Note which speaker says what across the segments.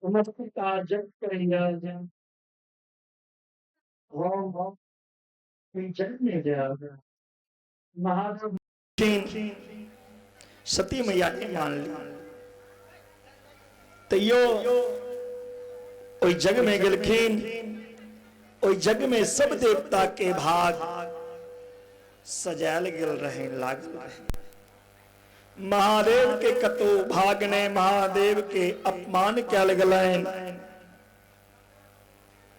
Speaker 1: हमर पिता यज्ञ करैया हम ओहि यज्ञमे जायब। महादेव
Speaker 2: सती मैया नहि मानली, तैयो ओहि जग में गेलखिन। ओहि जग में सब देवता के भाग सजायल गेल रहे, लागल रहे। महादेव के कतौ भाग नहि, महादेव के अपमान कयल गेलनि।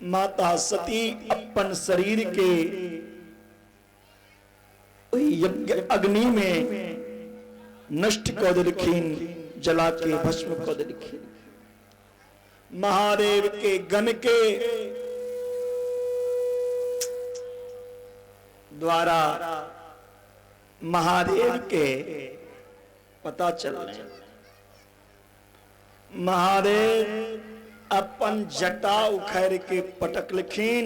Speaker 2: माता सती अपन शरीर के ओहि यज्ञ अग्नि में नष्ट कऽ देलखिन, जला के भस्म कऽ देलखिन। महादेव के गण के द्वारा महादेव के पता चलने, महादेव अपन जटा उखाड़ के पटकलखिन।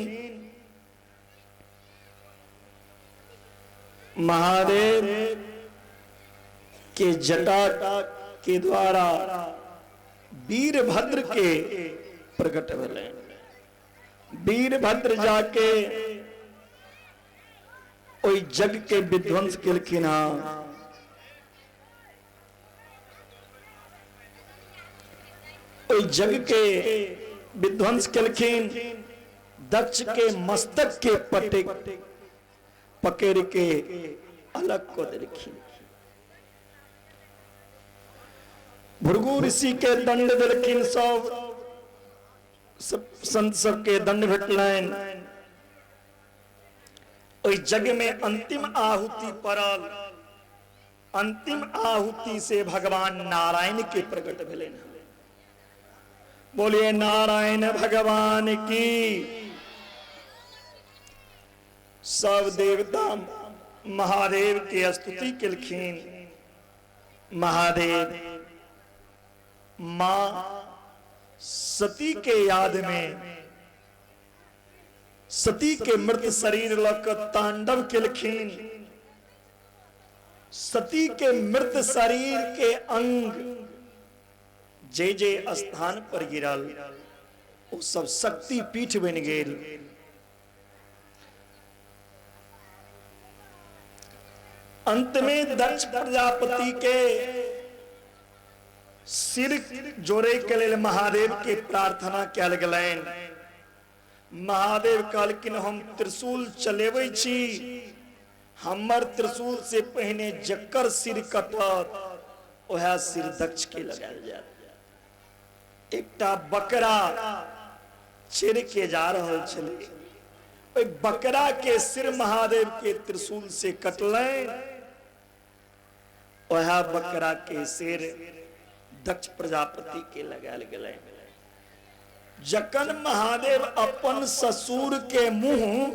Speaker 2: महादेव के जटा के द्वारा वीरभद्र के प्रकट भेलै। वीरभद्र जाके ओहि जग के विध्वंस केलखिन। हँ, ओहि जग के विध्वंस केलखिन, दक्ष के मस्तक के पटे पकड़ के अलग कऽ देलखिन। भृगु ऋषि के दंड देलखिन, सब संत सबके दंड भेटलनि। ओहि यज्ञ में अंतिम आहुति पड़ल। अंतिम आहुति से भगवान नारायण के प्रकट भेलनि। बोलिए नारायण भगवान की। सब देवता महादेव के स्तुति केलखिन। महादेव माँ सती के याद में सती के मृत शरीर लऽ कऽ तांडव केलखिन। सती के मृत शरीर के अंग जे जे स्थान पर गिरल ओ सब शक्ति पीठ बनि गेल। अंत में दक्ष प्रजापति के सिर जोड़े के लेल महादेव के प्रार्थना कयल गेलनि। महादेव कहलखिन हम त्रिशूल चलेबै छी, हमर त्रिशूल से पहिने जकर सिर कटत ओएह सिर दक्ष के लगायल जायत। एकटा बकरा चढ़ के जा रहल छलै, ओहि बकरा के सिर महादेव के त्रिशूल से कटलनि। ओएह बकरा के सिर दक्ष प्रजापति के लगायल गेलै। जखन महादेव अपन ससुर के मुंह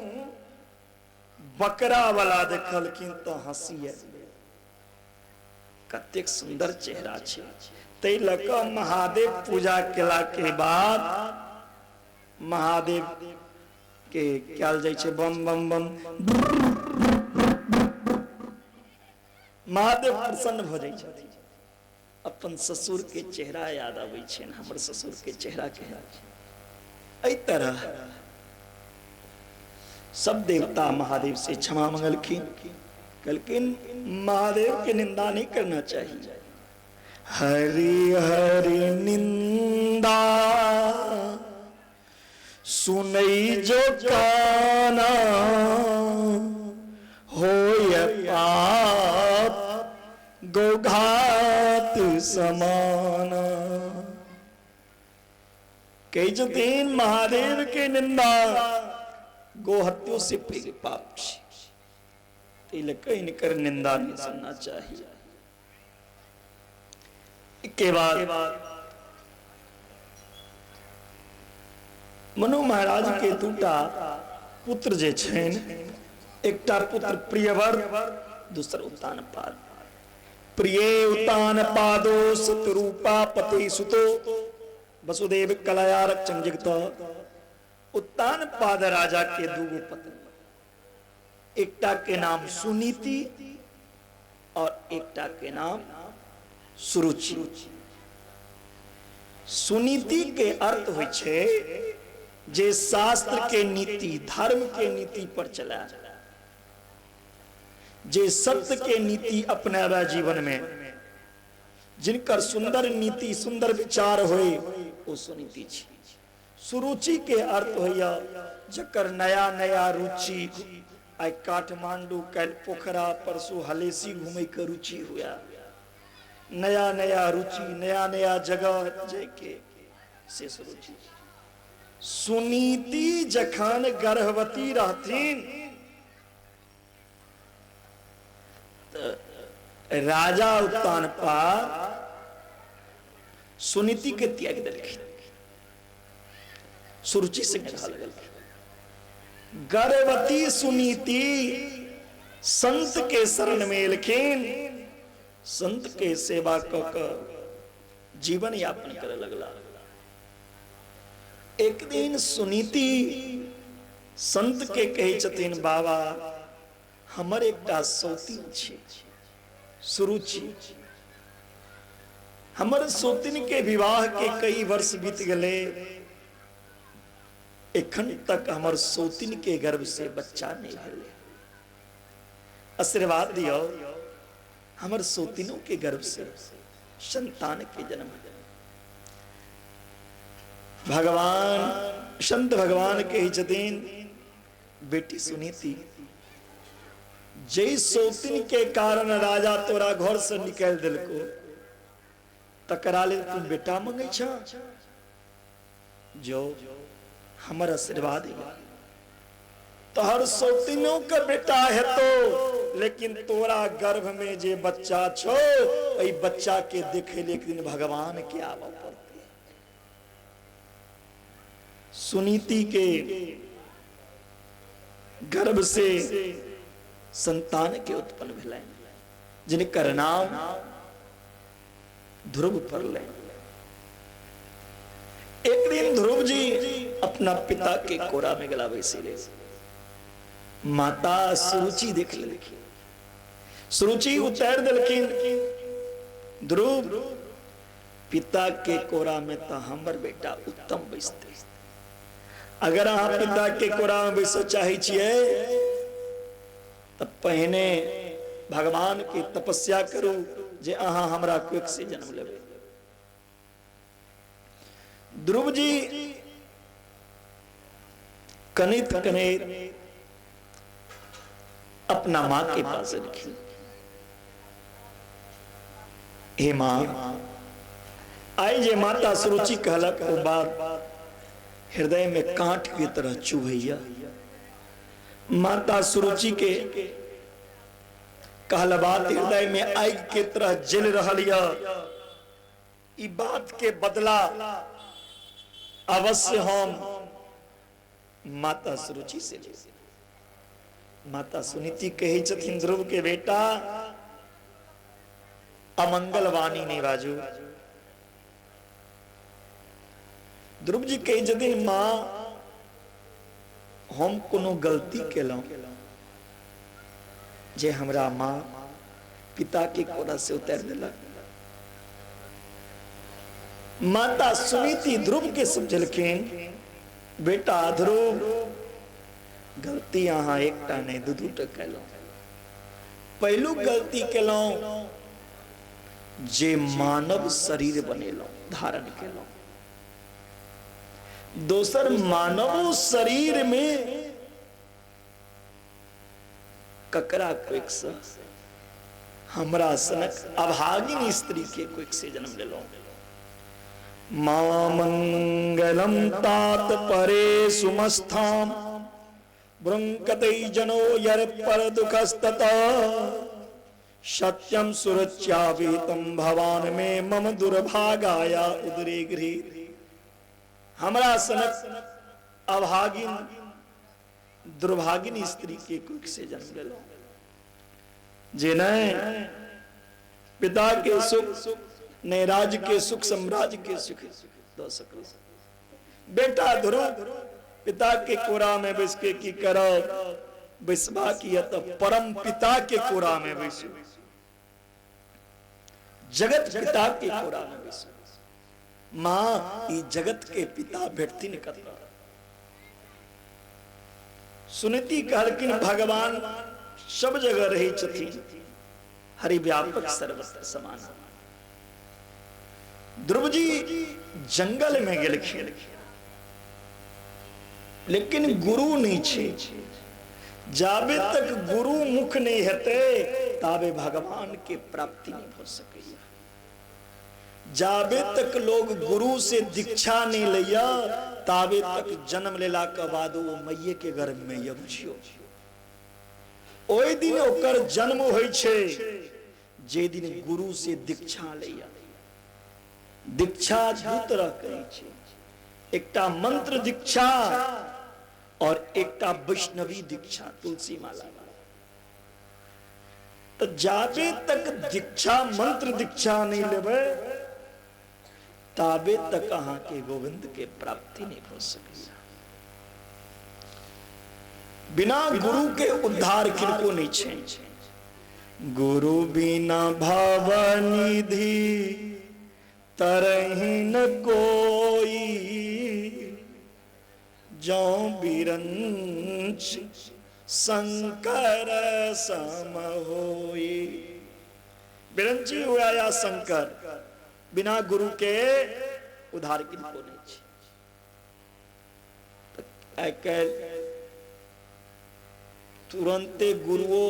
Speaker 2: बकरा वाला देखलखिन तो हंसी आबि गेल, कतेक सुंदर चेहरा छै। ताहि लऽ कऽ महादेव पूजा केला के बाद महादेव के कयल जाइ छै बम बम बम, महादेव प्रसन्न भऽ जाइ छथिन। अपन ससुर के चेहरा याद आबै छनि, हमर ससुर के चेहरा केहन छै। एहि तरह सब देवता महादेव से क्षमा मंगलखिन, कहलखिन महादेव के निंदा नहीं करना चाहिए। हरि हरि निंदा सुनई जो काना होय पाप गोघात समाना। कहै छथिन महादेव के निंदा गोहत्यो से पैघ पाप छै, ताहि लऽ कऽ हिनकर निंदा नहीं सुनना चाही। के बाद मनु महाराज के दूटा पुत्र जे छनि, एकटा पुत्र प्रियवर, दूसर उत्तानपाद। प्रिय उत्तान पादो सतरूपा पति सुतो वसुदेव कलया रक्षण जगत। उत्तान पाद राजा के दूगो पत्नी, एकटा के नाम सुनीति और एकटा के नाम सुरुचि। सुनीति के अर्थ होइ छै जे शास्त्र के नीति, धर्म के नीति पर चला, जे सत्य के नीति अपनावे जीवन में, जिनकर सुंदर नीति सुंदर विचार होए ओ सुनीति छी। सुरुचि के अर्थ होइया जकर नया नया रुचि, आइ काठमांडू काल्हि पोखरा परसू हलेसी घूमे के रुचि हुआ, नया नया रुचि नया नया जगह जाके, से सुरुचि। सुनीति जखन गर्भवती रहथिन राजा उत्तानपाद सुनीति के त्याग देलखिन, सुरुचि से कहा लगलखिन। गर्भवती सुनीति संत के शरण में एलखिन, संत के सेवा क जीवन यापन करे लगला। एक दिन सुनीति संत के कहै छथिन, बाबा हमर एकटा सौतीन छै सुरुचि, हमर सौतीन के विवाह के कई वर्ष बीत गए, एखन तक हमर सौतीन के गर्भ से बच्चा नहीं भेलै, आशीर्वाद दियौ हमर सौतीनों के गर्भ से संतान के जन्म। भगवान संत भगवान के छथिन, बेटी सुनीति जै सौतीन के कारण राजा तोरा घर से निकालि देलको तकरा लेल तुम बेटा मंगै छ, जो हमर आशीर्वाद तोहर सौतीनों के बेटा हेतो, लेकिन तोरा गर्भ में जे बच्चा छो ओहि बच्चा के देखे ले एक दिन भगवान के आबऽ पड़तै। सुनीति के गर्भ से संतान के उत्पन्न भेलै जिनकर नाम ध्रुव पड़लै। एक दिन ध्रुव जी अपना पिता के कोरा में गला बैसले, माता सुरुचि देख लेलखिन, सुरुचि उतार देलखिन, ध्रुव पिता के कोरा में तो हमर बेटा उत्तम बैसते, अगर अहाँ पिता के कोरा में बैसऽ चाहै छियै त पहिने भगवान के तपस्या करू जे अहाँ हमरा कोख से जन्म लेबै। ध्रुव जी कनित कनित अपना माँ के पास एलखिन, हे माँ, आई जे माता सुरुचि कहलक ओ बात हृदय में कांट के तरह चुभैया। माता सुरुचि के कहल बात हृदय में आग के तरह जल रहल या, ई बात के बदला अवश्य हम माता सुरुचि से ले। माता सुनीति कहै छथिन, ध्रुव के बेटा अमंगल वाणी नहीं बाजू। ध्रुव जी कहै छथिन, माँ हम कोनो गलती केलहुं जे हमरा माँ पिता के कोरा से उतार देलक। माता सुनीति ध्रुव के समझलखिन, बेटा ध्रुव गलती अहाँ एकटा नहीं दू दूटा केलहुं। पहलू गलती केलहुं जे मानव शरीर बनेलहुं धारण केलहुं, दोसर मानव शरीर में ककरा कोख से हमरा सनक अभागिनी स्त्री के कोख से जन्म लेलहुं। मां मंगलम तात परे सुमस्थाम वृंकतै जनो यर पर दुखस्तत सत्यम सुरच्यावितम भवान में मम दुर्भागाया उदरे गृहीत। हमरा सनक अभागिन दुर्भागिनी स्त्री के कोख से जन्म लेलहुं, जे नहीं पिता के सुख ने राज के सुख साम्राज्य के सुख दो सकल। बेटा ध्रुव पिता के कोरा में बैस के की करब, बैसबा की तो परम पिता के कोरा में बैसू, जगत पिता के कोरा में बैसू। माँ ई जगत के पिता भेटथिन कतऽ? सुनीति कहलखिन भगवान सब जगह रहै छथिन, हरि व्यापक सर्वत्र समान। ध्रुव जी जंगल में गेलखिन, लेकिन गुरु नहीं छे। जाबे तक गुरु मुख नहीं हेतै ताबे भगवान के प्राप्ति नहीं हो सकैया। जाबे तक लोग गुरु से दीक्षा नहीं लैया ताबे तक जन्म लेला के बाद वो मैये के गर्भ में ये बुझियो। ओहि दिन ओकर जन्म होइ छे जे दिन गुरु से दीक्षा लैया। दीक्षा दू तरह के होइ छे, एकटा मंत्र दीक्षा और एकटा वैष्णवी दीक्षा, तुलसी माला। तो जाबे तक दीक्षा मंत्र दीक्षा नहीं लेबै ताबे तक अहाँ के गोविंद के प्राप्ति नहीं हो सकैया। बिना गुरु के उद्धार किनको नहीं छे। गुरु बिना भव निधि तरही न कोई, जौ बिरंच शंकर सम होई। बिरंची हुआ या शंकर, बिना गुरु के उधार किनको नहीं छे। आइ काल्हि तुरंते गुरुओ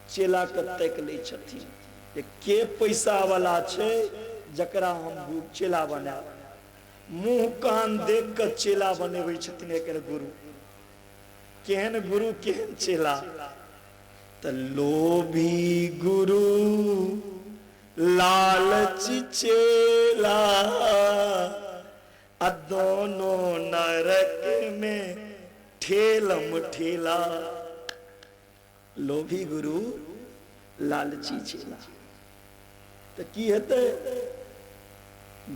Speaker 2: चेला के ताकि लै छथिन जे के पैसा वाला छै जकरा हम चेला बनायब। मुंह कान देख के चेला बनेबै छथिन एकर गुरु। केहन गुरु केहन चेला। त लोभी गुरु लालची चेला, आ दोनों नरक में ठेलम ठेला। लोभी गुरु लालची चेला, तो की हेतै?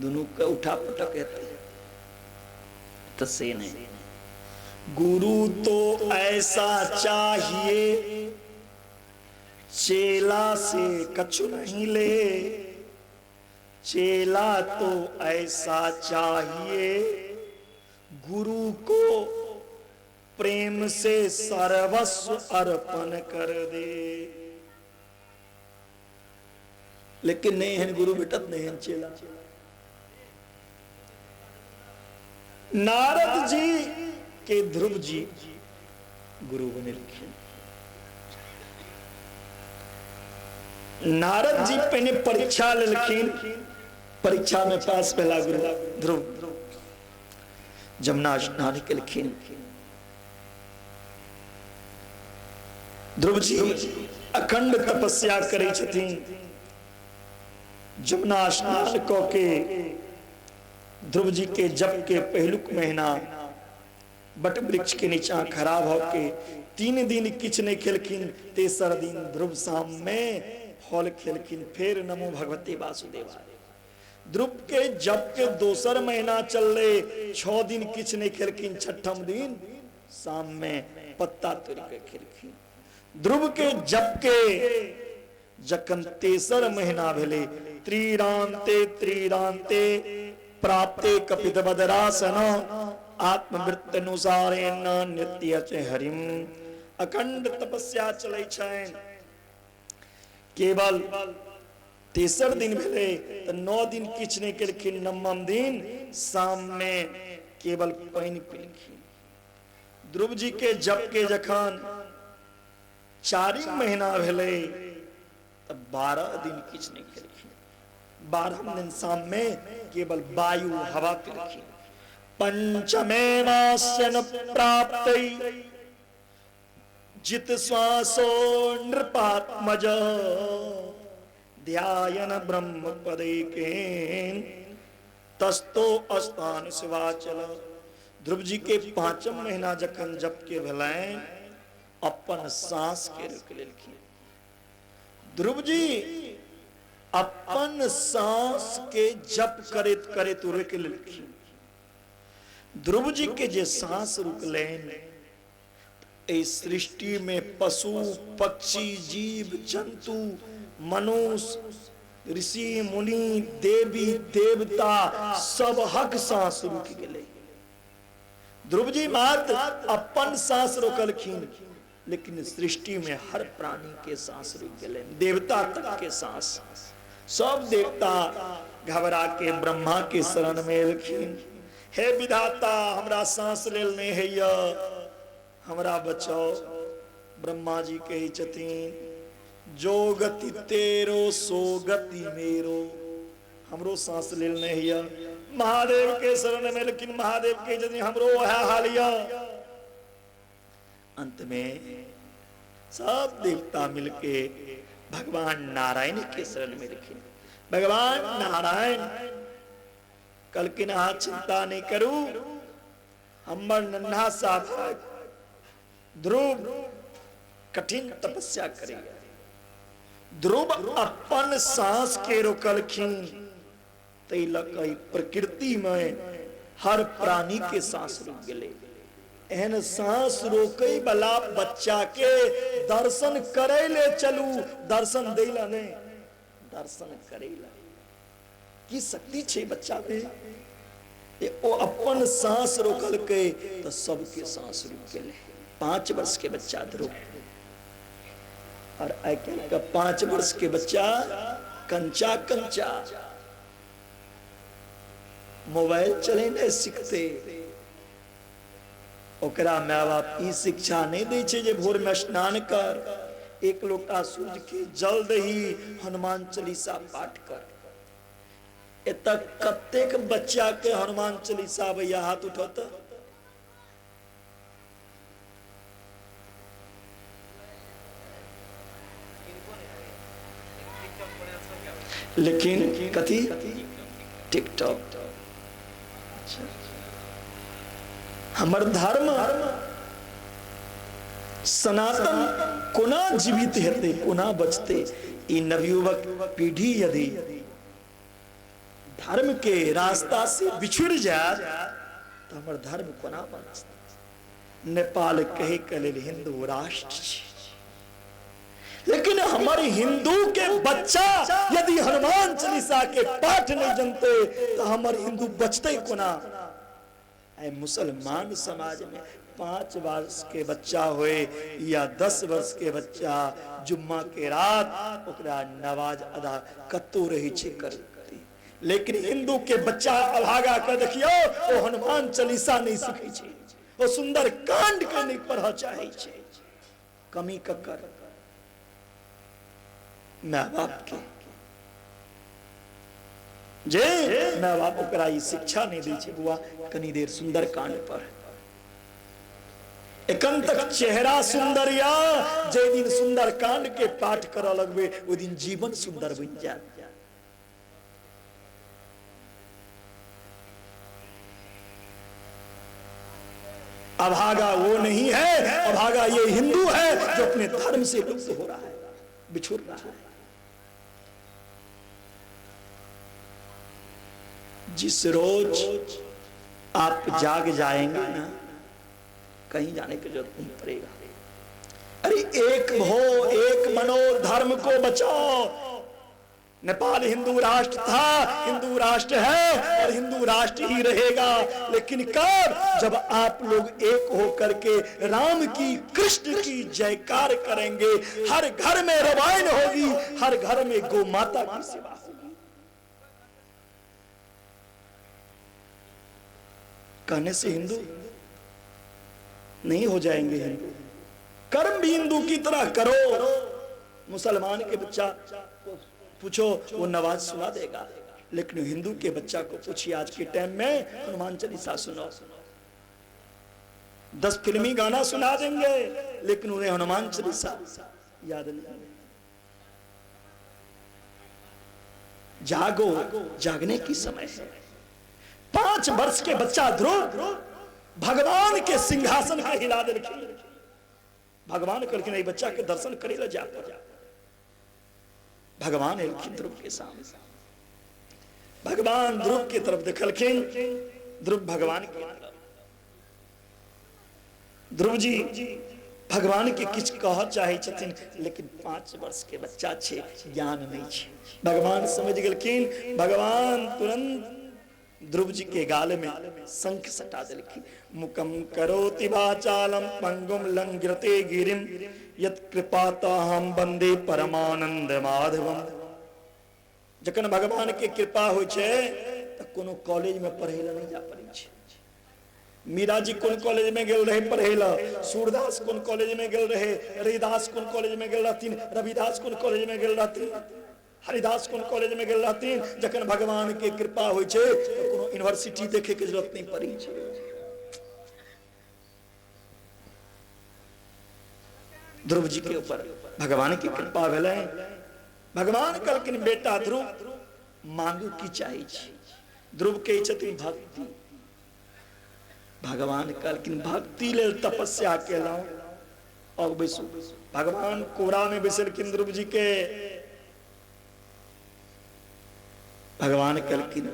Speaker 2: दुनू के उठा पटक हेतै। तो से नहीं, गुरु तो ऐसा चाहिए चेला से कछु नहीं ले, चेला तो ऐसा चाहिए गुरु को प्रेम से सर्वस्व अर्पण कर दे। लेकिन नहीं है गुरु भेटत, नहीं है चेला। नारद जी के ध्रुव जी गुरु बनेलखिन। नारद जी पहले परीक्षा लेलखिन, परीक्षा में पास भेला गुरु ध्रुव। जमुना स्नान केलखिन। ध्रुव जी अखंड तपस्या करै छथिन। जमुना स्नान क के ध्रुव जी के जप के पहलुक महीना बट वृक्ष के नीचा खड़ा भ के 3 दिन किछु नहीं खेलखिन। तेसर दिन ध्रुव शाम में फल खेलखिन, फिर नमो भगवते वासुदेवाय। ध्रुव के जप के दोसर महीना चलले, 6 दिन किछु नहीं खेलखिन, छठम दिन शाम में पत्ता तोड़ के खेलखिन। ध्रुव के जप के जखन तेसर महीना भेले, त्रिरांते त्रिरांते प्राप्ते कपित बदरासन आत्मवृत्त अनुसारेण नृत्य च हरिम। अखंड तपस्या चलै छनि। केवल तेसर दिन भेले तो 9 दिन किछु नहीं केलखिन। 9वां दिन शाम में केवल पानि पीलखिन। ध्रुव जी के जप के जखन 4 महीना भेले तो 12 दिन किछु नहीं केलखिन। 12वां दिन शाम में केवल वायु हवा पीलखिन। पंचमे मास्य प्राप्त जित श्वासो नृपात्मज ध्यायन ब्रह्म पदैकेन तस्तो स्थान शिवाचल। ध्रुव जी के 5वां महीना जखन जप के भेलनि अपन सांस के रोक लेलखिन। ध्रुव जी अपन सांस के जप करैत करैत रोक लेलखिन। ध्रुव जी के जे सांस रुकलनि, एहि सृष्टि में पशु पक्षी जीव जंतु मनुष्य ऋषि मुनि देवी देवता सबहक सांस रुकि गेलै। ध्रुव जी मात्र अपन सांस रोकलखिन, लेकिन सृष्टि में हर प्राणी के सांस रुक गेलै, देवता तक के सांस। सब देवता घबरा के ब्रह्मा के शरण में एलखिन, हे विधाता हमरा सांस लेल नहीं है, हमरा बचाओ। ब्रह्मा जी कहै छथिन जो गति तेरो सो गति मेरो, हमरो सांस लेल नहीं है। महादेव के शरण में, लेकिन महादेव के छथिन हमरो वह हाल यह। अंत में सब देवता मिलके भगवान नारायण के शरण में रखे। भगवान नारायण कहलखिन अहाँ चिंता नहीं करू, हमर नन्हा सा भाई ध्रुव कठिन तपस्या करेगा। ध्रुव अपन सांस के रोकलखिन, तै लऽ प्रकृति में हर प्राणी के सांस रुक गेलै। एहन सांस रोकै वाला बच्चा के दर्शन करे ले चलू, दर्शन दै ला नहीं, दर्शन करे ला। की शक्ति छै बच्चा में, ओ अपन सांस रोकलकै तो सबके सांस रुक गेलै। 5 वर्ष के बच्चा ध्रुव, और आइ काल्हि के 5 वर्ष के बच्चा कंचा कंचा मोबाइल चलेनाइ सीखते। ओकरा my बाप ई शिक्षा नहीं दै छै जे भोर में स्नान कर, एक लोटा सूर्य के जल दही, हनुमान चालीसा पाठ कर। एतऽ कतेक बच्चा के हनुमान चालीसा भैया हाथ उठत? लेकिन कथी टिकटॉक। हमर धर्म सनातन कोना जीवित हेतै, कोना बचतै? ई नवयुवक पीढ़ी यदि धर्म के रास्ता से बिछुड़ जाए तो हमर धर्म कोना बचतै? नेपाल कहे के लेल हिंदू राष्ट्र छै, लेकिन हमारे हिंदू के बच्चा यदि हनुमान चालीसा के पाठ नहीं जानते तो हमारे हिंदू बचते कोना? मुसलमान समाज में 5 वर्ष के बच्चा होए या 10 वर्ष के बच्चा, जुम्मा के रात ओकरा नमाज अदा कतौ रही छै करती, लेकिन हिंदू के बच्चा अभागा के देखियो ओ हनुमान चालीसा नहीं सीखै छै, ओ सुंदर कांड के नहीं पढ़ चाहे छै। कमी ककर? माँ बाप के। जे माँ बाप ओकरा ई शिक्षा नहीं दै छै, बुआ कनी देर सुंदर कांड पर। एखन तक चेहरा सुंदर या जे दिन सुंदर कांड के पाठ करऽ लगबे ओहि दिन जीवन सुंदर बनि जायत। अभागा वो नहीं है, अभागा ये हिंदू है जो अपने धर्म से लुप्त हो रहा है, बिछुड़ रहा है। जिस रोज आप जाग जाएंगे ना, कहीं जाने की जरूरत नहीं पड़ेगा। अरे एक हो, एक मनो, धर्म को बचाओ। नेपाल हिंदू राष्ट्र था, हिंदू राष्ट्र है और हिंदू राष्ट्र ही रहेगा, लेकिन कब? जब आप लोग एक हो करके राम की कृष्ण की जयकार करेंगे। हर घर में रामायण होगी, हर घर में गौ माता की सेवा होगी। कहने से हिंदू नहीं हो जाएंगे हिंदू, कर्म भी हिंदू की तरह करो। मुसलमान के बच्चा पूछो वो नमाज सुना देगा, लेकिन हिंदू के बच्चा को पूछिए आज के टाइम में हनुमान चालीसा सुनाओ, 10 फिल्मी गाना सुना देंगे, लेकिन उन्हें हनुमान चालीसा याद नहीं। जागो, जागने की समय है। 5 वर्ष के बच्चा ध्रुव भगवान के सिंहासन के हिला देलखिन। भगवान कहलखिन एहि बच्चा के दर्शन करे ला जा। भगवान एलखिन ध्रुव के सामने। भगवान ध्रुव के तरफ देखलखिन, ध्रुव भगवान की तरफ। ध्रुव जी भगवान के किछ कह चाहे छथिन, लेकिन 5 वर्ष के बच्चा छे, ज्ञान नहीं छे। भगवान समझ गेलखिन। भगवान तुरंत ध्रुव जी के गाल में शंख सटा देलखिन। मुकम करोति वाचालम पंगुम लंघयते गिरिम यत कृपाताहम वंदे परमानंद माधवम। जखन भगवान के कृपा होइ छे त कोनो कॉलेज में पढ़े ला नहीं जा पड़ै छे। मीरा जी कोन कॉलेज में गेल रहे पढ़े ला, सूरदास कोन कॉलेज में गेल रहे, रविदास कोन कॉलेज में गेल रहथिन, रविदास कोन कॉलेज में गेल रहथिन, हरिदास कोन कॉलेज में गेल रहथिन। जखन भगवान के कृपा होइ छे त कोनो यूनिवर्सिटी देखे के जरूरत नहीं पड़ी छे। ध्रुव जी के ऊपर भगवान की कृपा भेलै। भगवान कहलखिन बेटा ध्रुव मांगू की चाही छी। ध्रुव कहै छथिन भक्ति। भगवान कहलखिन भक्ति लेल तपस्या केलहुं और बैसू। भगवान कोरा में बैसलखिन ध्रुव जी के। भगवान कहलखिन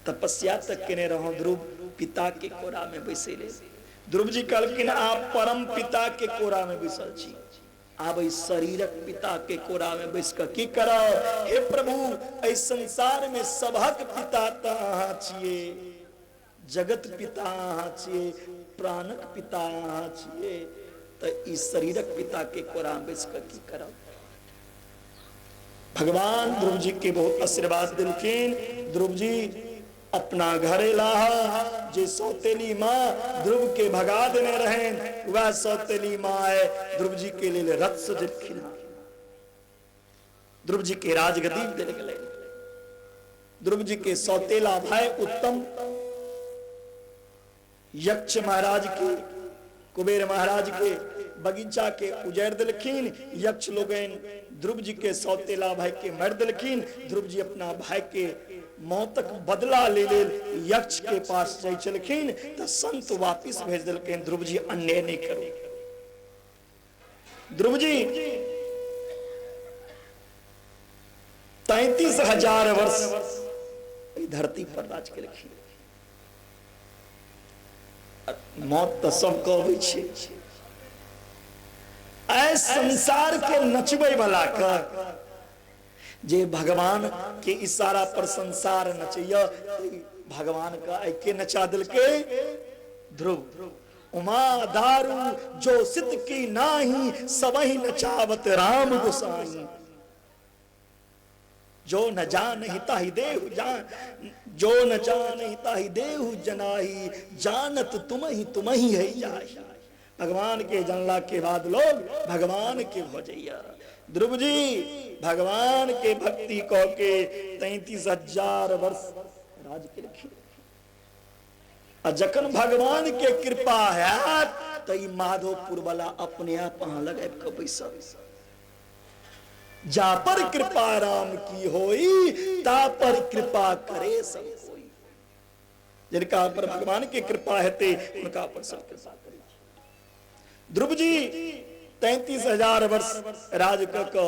Speaker 2: तपस्या तक केने रहो ध्रुव, पिता के कोरा में बैसे ले। ध्रुव जी कहलखिन आप परम पिता के कोरा में बैसल छी, आब एहि शरीरक पिता के कोरा में बैस कऽ की करब? हे प्रभु, एहि संसार में सबहक पिता तऽ अहाँ छियै, जगत पिता अहाँ छियै, प्राणक पिता अहाँ छियै, तऽ ई शरीरक पिता के कोरा में बैस कऽ की करब? भगवान ध्रुव जी के बहुत आशीर्वाद देलखिन। ध्रुव जी अपना घर एलाह। जे सौतेली माँ ध्रुव के भगा देने रहन, वह सौतेली माँ है ध्रुव जी के लिए रथ सजेलखिन। ध्रुव जी के राजगद्दी देल गेलै। ध्रुव जी के सौतेला भाई उत्तम यक्ष महाराज के, कुबेर महाराज के बगीचा के उजाड़ देलखिन। यक्ष लोगन ध्रुव जी के सौतेला भाई के मार देलखिन। ध्रुव जी अपना भाई के मौतक बदला ले लेल यक्ष के पास जाइ छलखिन त संत वापिस भेज देलखिन, ध्रुव जी अन्याय नहीं करू। ध्रुव जी 33,000 वर्ष धरती पर राज केलखिन। मौत त सबके अबै छै। ऐ संसार के नचबै वाला के जे भगवान के इशारा पर संसार नचैया, भगवान का ऐ के नचा दिलके ध्रुव। उमा दारू जो सिद्ध की नाही, सबही नचावत राम गोसाई। जो न जान ताहि देहु जान, जो न जान ताहि देहु जनाही, जानत तुमहि तुमहि है जाही। भगवान के जानला के बाद लोग भगवान के हो जइया। ध्रुव जी भगवान के भक्ति कह के 33,000 वर्ष राज के रखी। आ जखन भगवान के कृपा है त ई माधोपुर वाला अपने आप अहाँ लग आबि के बैसल। जा पर कृपा राम की होई, ता पर कृपा करे सब कोई। जिनका पर भगवान के कृपा हेतै उनका पर सब कृपा करे। ध्रुव जी 33,000 वर्ष राज क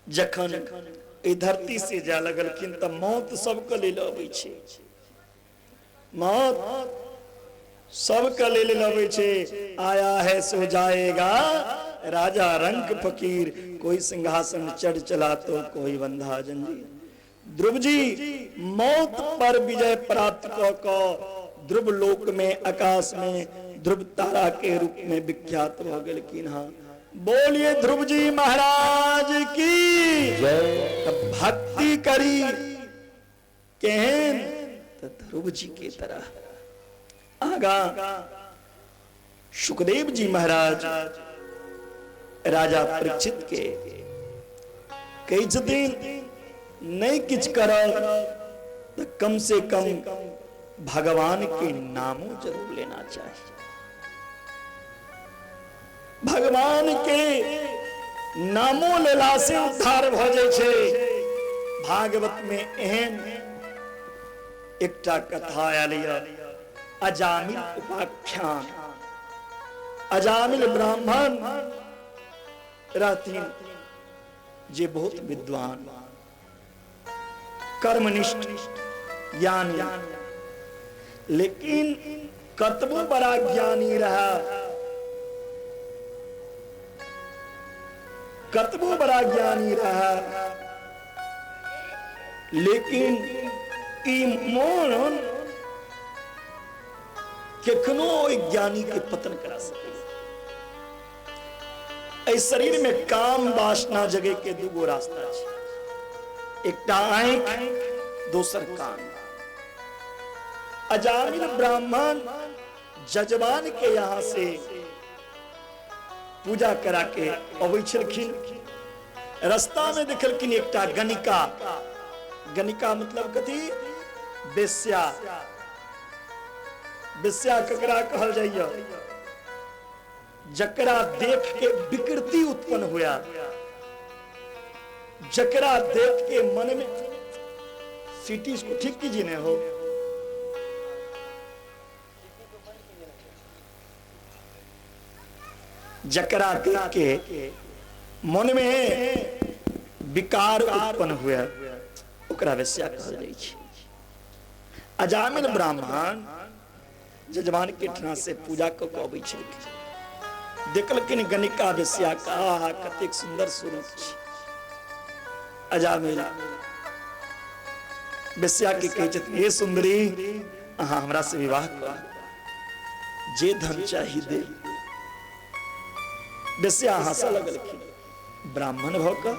Speaker 2: जखन एहि धरती से जाय लगलखिन त मौत सबके लेल अबै छै। मौत सबके लेल अबै छै। आया है सो जाएगा राजा रंक फकीर, कोई सिंहासन चढ़ चला तो कोई बंधा जंजीर। ध्रुव जी मौत पर विजय प्राप्त क ध्रुव लोक में आकाश में ध्रुव तारा के रूप में विख्यात भ गेलखिन। हाँ, बोलिए ध्रुव जी महाराज की जय। भक्ति करी केहन त ध्रुव जी के तरह। आगा सुखदेव जी महाराज राजा परीक्षित के कहै छथिन नहीं किछ करब त कम से कम भगवान के नामों जरूर लेना चाहिए। भगवान के नामों लेला से उद्धार भ जाइ छै। भागवत में एहन एकटा कथा आयल यऽ, अजामिल उपाख्यान। अजामिल ब्राह्मण रहथिन जे बहुत विद्वान, कर्मनिष्ठ, ज्ञानी, लेकिन कतबो बड़ा ज्ञानी रहा कतबो बड़ा ज्ञानी रहा, लेकिन ई मोन केखनो ओहि ज्ञानी के पतन करा सके। एहि शरीर में काम वासना जगे के दूगो रास्ता छै, एकटा आँखि, दोसर कान। अजामिल ब्राह्मण जजमान के यहाँ से पूजा करा के अबै छलखिन। रास्ता में देखलखिन एकटा गणिका, गणिका मतलब कथी? बेस्या। बेस्या ककरा कहल जाइए? जकरा देख के विकृति उत्पन्न हुआ, जकरा देख के मन में सीटी इसको ठीक कीजिए ने हो, जकरा देख के मन में विकार उत्पन्न हुआ ओकरा वेश्या कहल जाइ छै। अजामिल ब्राह्मण जजमान के ठना से पूजा कऽ के अबै छलखिन, देखलखिन गणिका वेश्या का, आहा कतेक सुंदर स्वरूप छै। अजामिल वेश्या के कहै छथिन, हे सुंदरी, अहाँ हमरा से विवाह करू, जे धन चाही दे। वेश्या हंसऽ लगलखिन, ब्राह्मण भऽ कऽ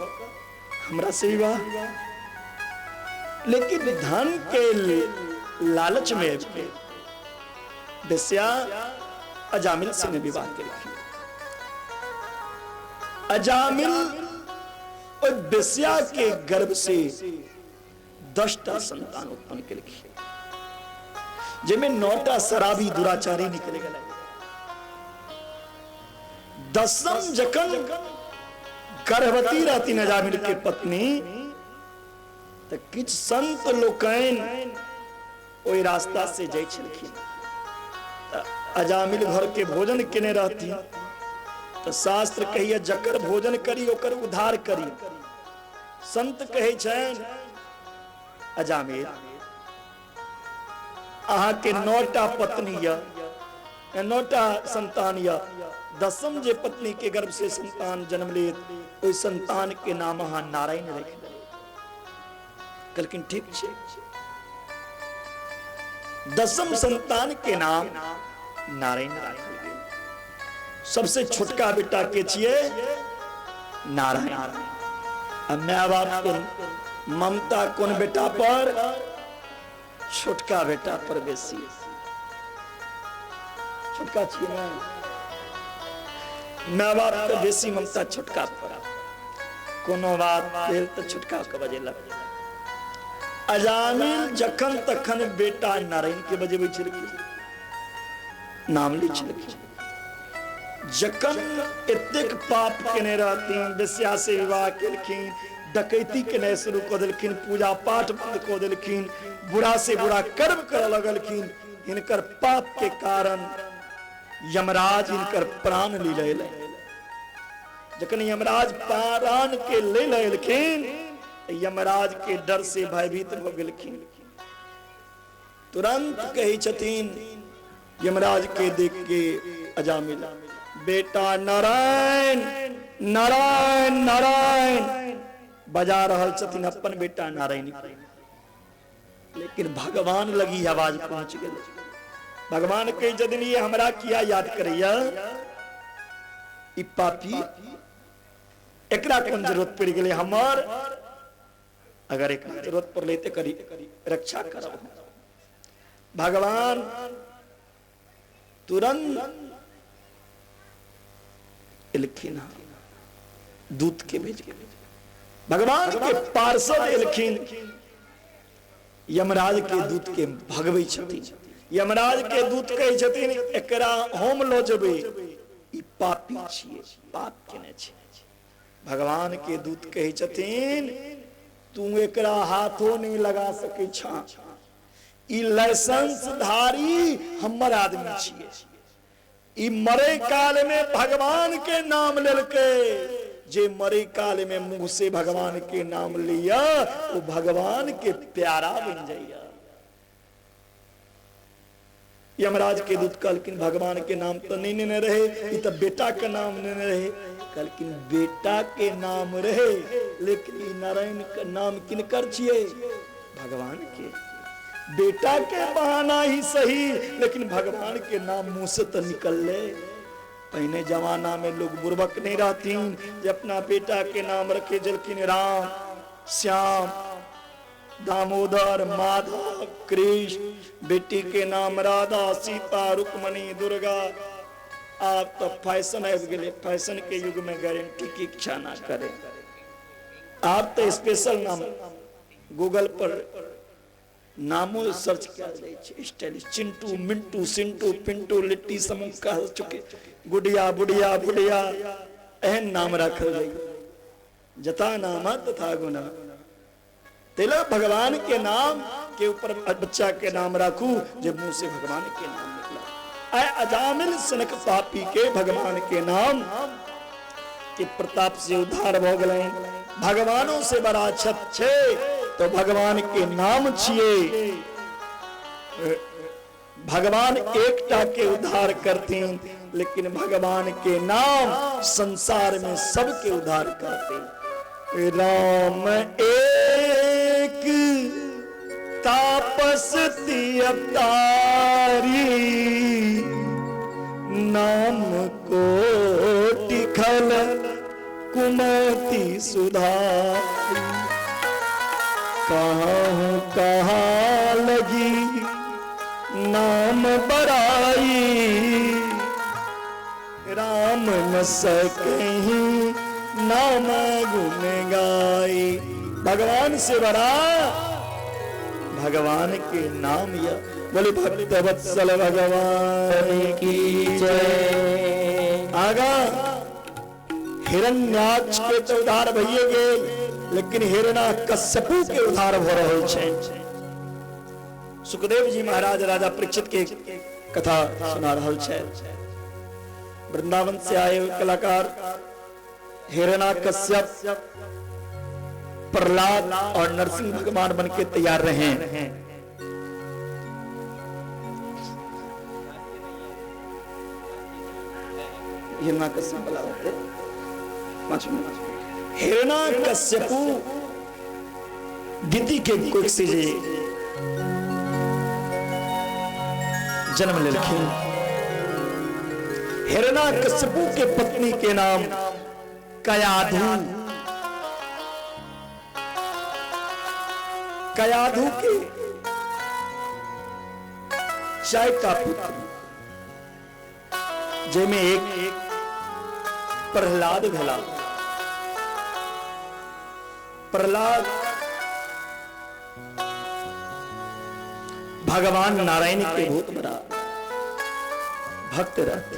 Speaker 2: हमरा से विवाह? लेकिन धन के लालच में वेश्या अजामिल से ने विवाह केलखिन। अजामिल और वेश्या के गर्भ से 10टा संतान उत्पन्न केलखिन, जिसमें 9टा शराबी दुराचारी निकल गेलै। 10म जखन गर्भवती रहती अजामिल के पत्नी, त किछु संत लोकनि ओहि रास्ता से जाइ छलखिन। अजामिल घर के भोजन केने रहती, त शास्त्र कहिए जकर भोजन करी ओकर उद्धार करी। संत कहै छनि, अजामिल अहाँ के 9टा पत्नी यऽ, 9टा संतान यऽ, 10म जे पत्नी के गर्भ से संतान जन्म लेत ओहि संतान के नाम अहाँ नारायण राखि देबै। कहलखिन ठीक छै। 10म संतान के नाम नारायण राखल गेल। सबसे छोटका बेटा के छियै? नारायण। आ my बाप के ममता कोन बेटा पर? छोटका बेटा पर बेसी। छोटका छियै ना, my बाप के बेसी ममता छोटका पर। कोनो बात भेल तऽ छोटका के बजेलक। अजामिल जखन तखन बेटा नारायण के बजेबै छलखिन, नाम लै छलखिन। जखन एतेक पाप केने रहथिन, वेश्या से विवाह केलखिन, डकैती केनाइ शुरू कऽ देलखिन, पूजा पाठ बंद कऽ देलखिन, बुरा से बुरा कर्म करऽ लगलखिन, हिनकर पाप के कारण यमराज हिनकर प्राण ली लेलनि। जखन यमराज प्राण के ले लेलखिन, यमराज के डर से भयभीत भऽ गेलखिन। तुरंत कहै छथिन यमराज के देख के अजामिल, बेटा नारायण नारायण नारायण बजा रहल छथिन अपन बेटा नारायण के। लेकिन भगवान लगी आवाज पहुंच गेल। भगवान कहै छथिन, ये हमरा किया याद करैया? ई पापी, एकरा कोन जरूरत पड़ि गेलै हमर? अगर एकरा जरूरत पड़लै तऽ करी रक्षा करब। भगवान तुरंत एलखिन, दूत के भेज के भगवान के पार्षद एलखिन, यमराज के दूत के भगबै छथिन। यमराज के दूत कहै छथिन, एकरा हम लऽ जेबै, ई पापी छियै, पाप केने छै। भगवान के दूत कहै छथिन, तू एकरा हाथो नहीं लगा सकै छा, ई लाइसेंस धारी हमर आदमी छियै, ई मरे काल में भगवान के नाम लेलकै, जे मरे काल में मुंह से भगवान के नाम लिया वो भगवान के प्यारा बन जाइया। यमराज के दूत कहलखिन भगवान के नाम तो नहीं लेने रहे, ई तो बेटा के नाम लेने रहे। कहलखिन बेटा के नाम रहे, लेकिन ई नारायण के नाम किनकर छियै? भगवान के। बेटा के बहाना ही सही, लेकिन भगवान के नाम मुंह से तो निकल ले। पहले जमाना में लोग बुर्बक नहीं रहतीन जे अपना बेटा के नाम रखे जलखिन राम, श्याम, दामोदर, माधव, कृष्ण, बेटी के नाम राधा, सीता, रुक्मणी, दुर्गा। आप तो फैशन आबि गेलै, फैशन के युग में गारंटी की इच्छा ना करे। आप तो स्पेशल नाम गूगल पर नामो सर्च कयल जाइ छै, स्टाइलिश चिंटू, मिंटू, सिंटू, पिंटू, लिट्टी समूह कह चुके, गुडिया, बुढ़िया, बुढ़िया, एहन नाम राखल जाइ। जथा नाम तथा गुना। तेला भगवान के नाम के ऊपर बच्चा के नाम राखू जे मुंह से भगवान के नाम निकला। आय अजामिल सनक पापी के भगवान के नाम के प्रताप से उद्धार भ गेलनि। भगवानों से बड़ा छत छे तो भगवान के नाम छिए। भगवान एकटा के उद्धार करथिन, लेकिन भगवान के नाम संसार में सबके उद्धार करते। राम एक तापस अवतारी, नाम कोटि खल कुमति सुधारी। कहाँ कहाँ लगी नाम बड़ाई, राम न सकहीं नाम गुण गाई। भगवान से बड़ा भगवान के नाम या बोले भक्त वत्सल भगवान की जय। आगा हिरण्याक्ष के तो उद्धार भइए गेल, लेकिन हिरणा कश्यपु के उद्धार भ रहल छै। सुखदेव जी महाराज राजा परीक्षित के कथा सुना रहल छै। वृंदावन से आए हुए कलाकार हिरणा कश्यप, प्रहलाद और नरसिंह भगवान बन के तैयार रहे। हिरणा कश्यप हिरणा कश्यपु दिति के कोख से जे जन्म लेलखिन। हिरणा कश्यपु के पत्नी के नाम कयाधु। कयाधु के चार पुत्र, जेमे एक प्रहलाद भेला। प्रहलाद भगवान नारायण के बहुत बड़ा भक्त रहते।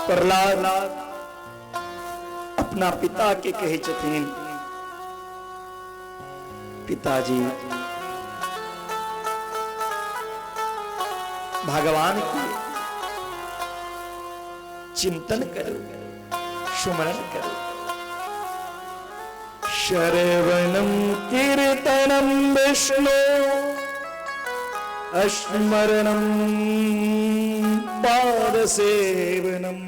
Speaker 2: प्रहलाद अपना पिता के कहे छथिन, पिताजी भगवान के चिंतन करो, सुमरन करो। शरवणम कीर्तनम विष्णु स्मरणम पादसेवनम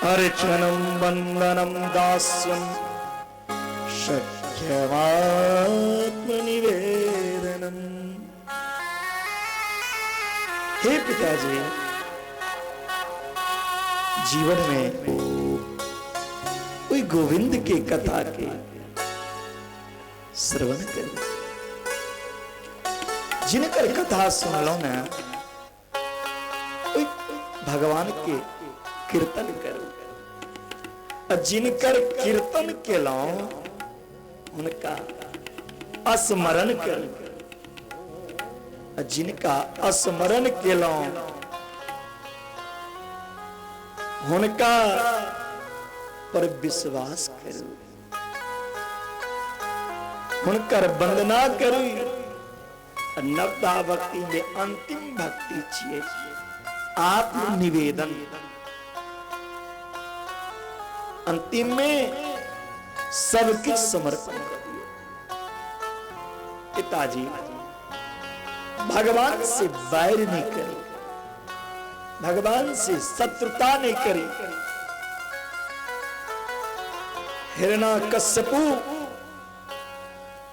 Speaker 2: अर्चनम वंदनम दास्यम सख्यमात्मनिवेदनम। हे पिताजी, जीवन में कोई गोविंद के कथा के श्रवण करो। जिनकर कथा सुनलो ना, भगवान के कीर्तन करो। जिनकर कीर्तन केलौं उनका स्मरण करो। जिनका स्मरण केलौं हुनका पर विश्वास करू, हुनकर वंदना करू। नवधा भक्ति में अंतिम भक्ति छिए आत्मनिवेदन। अंतिम में सब कुछ समर्पण कर दिए। पिताजी भगवान से बैर नहीं करी, भगवान से शत्रुता नहीं करी। हिरण्यकश्यपु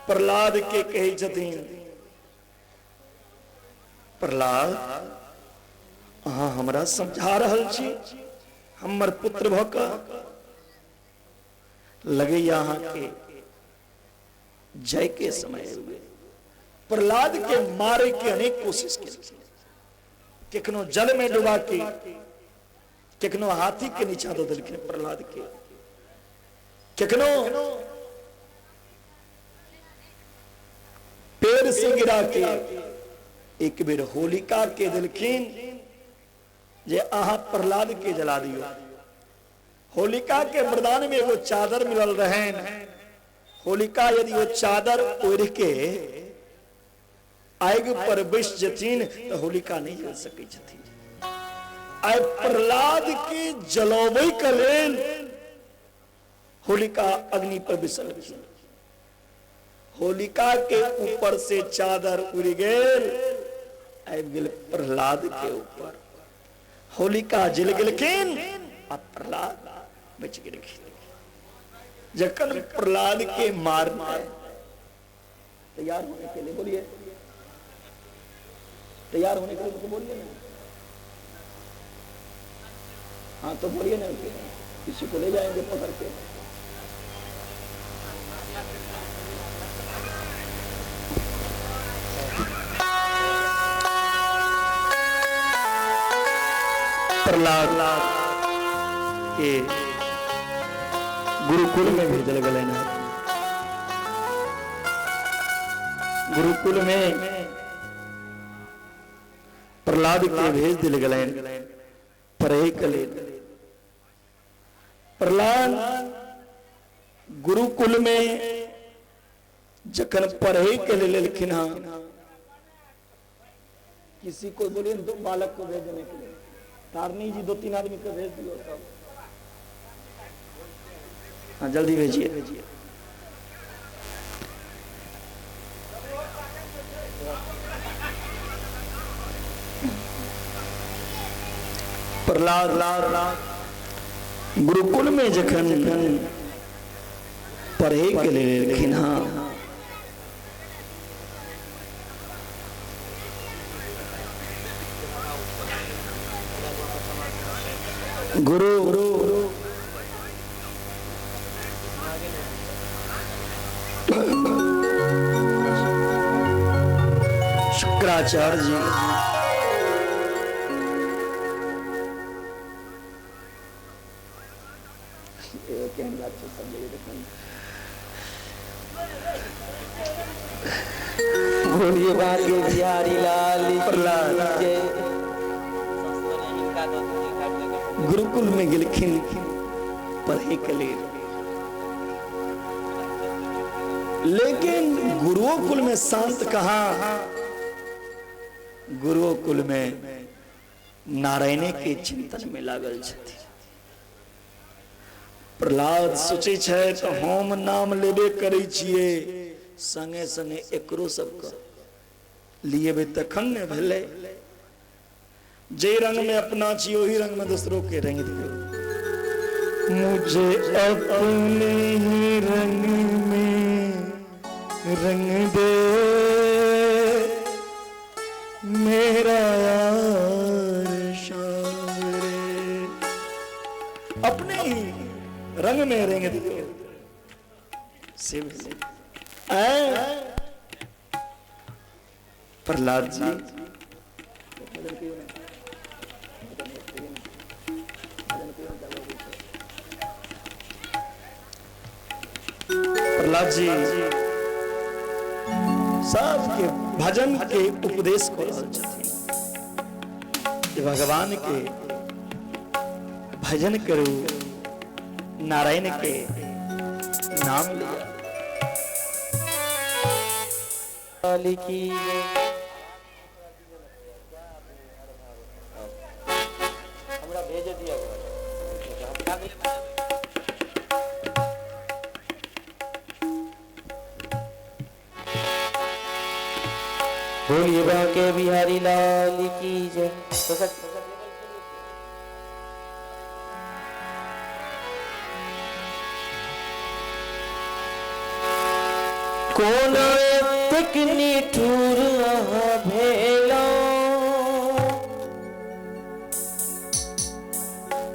Speaker 2: प्रहलाद के कहै छथिन, प्रहलाद अहाँ हमरा समझा रहल छी, हमर पुत्र भऽ कऽ लगैया अहाँ के जय के समय आबि गेल। प्रहलाद के मारे के अनेक कोशिश केलखिन, केखनो जल में डुबा के, केखनो हाथी के नीचा दऽ देलखिन प्रहलाद के, केखनो पेड़ से गिरा के, एक बेर होलिका के देलखिन जे अहाँ प्रहलाद के जला दियो। होलिका के वरदान में एगो चादर मिलल रहन, होलिका यदि वो चादर ओढ़ के आग पर बैस जथिन तो होलिका नहीं जल सकै छथिन। आइ प्रहलाद के जलबै के लेल होलिका अग्नि पर बैसलखिन, होलिका के ऊपर से चादर उड़ गेल, आबि गेल प्रहलाद के ऊपर, होलिका जल गेलखिन आ प्रहलाद बचि गेलखिन। जखन प्रहलाद के मारना तैयार होने के लिए बोलिए, तैयार होने के लिए तो बोलिए ना, हाँ तो बोलिए ना, किसी को ले जाएंगे पकड़ के। प्रहलाद के गुरुकुल में भेजल गेलनि हँ। गुरुकुल में प्रहलाद के भेज दिल गेलनि पढ़ै के लेल। प्रहलाद गुरुकुल में जखन पढ़ै के लेल एलखिन हँ, किसी को बोलिए दो बालक को भेजने के लिए, तारनी जी 2-3 आदमी को भेज दियो सब, हाँ जल्दी भेजिए। प्रहलाद गुरुकुल में जखन पढ़े के लेल एलखिन हँ, गुरु शुक्राचार्य जी
Speaker 3: बोलिए बाके बिहारी लाल
Speaker 2: प्रहलाद
Speaker 3: जय।
Speaker 2: गुरुकुल में गेलखिन पढ़े के लिए, लेकिन गुरुकुल में शांत कहा, गुरुकुल में नारायणे के चिंतन में लागल छथि। प्रहलाद सोचै छै तऽ हम नाम लेबे करै छियै, संगे संगे एकरो सबके लिएबै तखन ने भेलै। जे रंग में अपना छी ओही रंग में दूसरों के रंग दियौ। मुझे अपने ही रंग में रंग दे मेरा यार शाम रे, अपने ही रंग में रंग दियो। से भेलै प्रहलाद जी प्रहलाद जी सबके भजन के उपदेश कऽ रहल छथिन जे भगवान के भजन करू, नारायण के नाम लिया।
Speaker 3: की हमरा भेज दिया। बोलिए बांके बिहारी लाल की जय। कोन एतेक निठुर अहाँ भेलौं,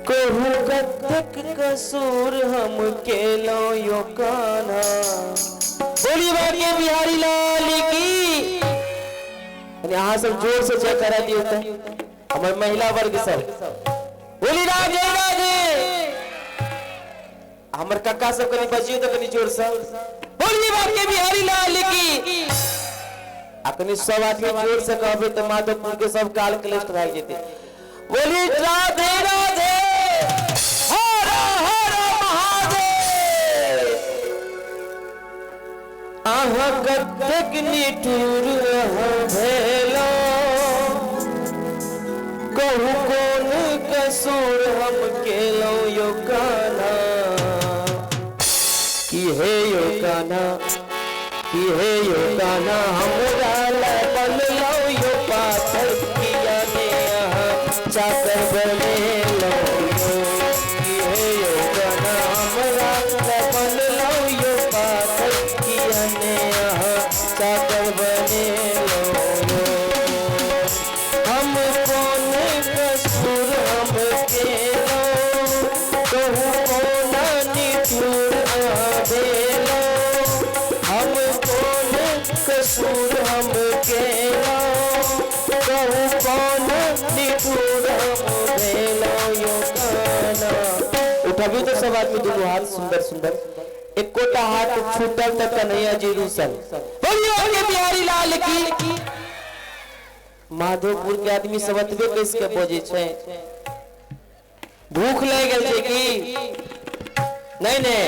Speaker 3: कहू कतेक कसूर हम केलौं यो कान्हा। बोलिए बांके बिहारी लाल की। अहाँ सब जोर से जयकारा दियौ त हमर महिला वर्ग सब। बोली राधे राधे। हमर कक्का सब कनी बजियौ त कनी जोर से। बोलिए बांके बिहारी लाल की। आ कनी सब आदमी जोर से कहबे त माधोपुर के सब काल क्लेष्ट भागि जेतै। बोली राधे राधे, हर हर महादेव। अहाँ कतेक निठुर अहाँ भेलौं, कहू कोन कसूर हम केलौं यो कान्हा। की हे यो कान्हा, की हे यो कान्हा, हमरा लए बनलौं यो पाथर, किया ने अहाँ चाकर बनेलौं यो। की हे यो कान्हा, हमरा लए बनलौं यो पाथर, किया ने अहाँ चाकर बनेलौं यो। हम कोन कसूर हम केलौं, कहू कोना निठुर अहाँ भेलौं। हम कोन कसूर हम केलौं, कहू कोन निठुर हम भेलौं यो कान्हा। उठबियौ तो सब आदमी दुनू हाथ सुंदर सुंदर, एकोटा हाथ छूटल त कन्हैया जी रूसल। बोलिए बांके बिहारी लाल की। माधोपुर के आदमी सब एतबे कस के बजै छै। भूख लागि गेल छै की? नहीं नहीं,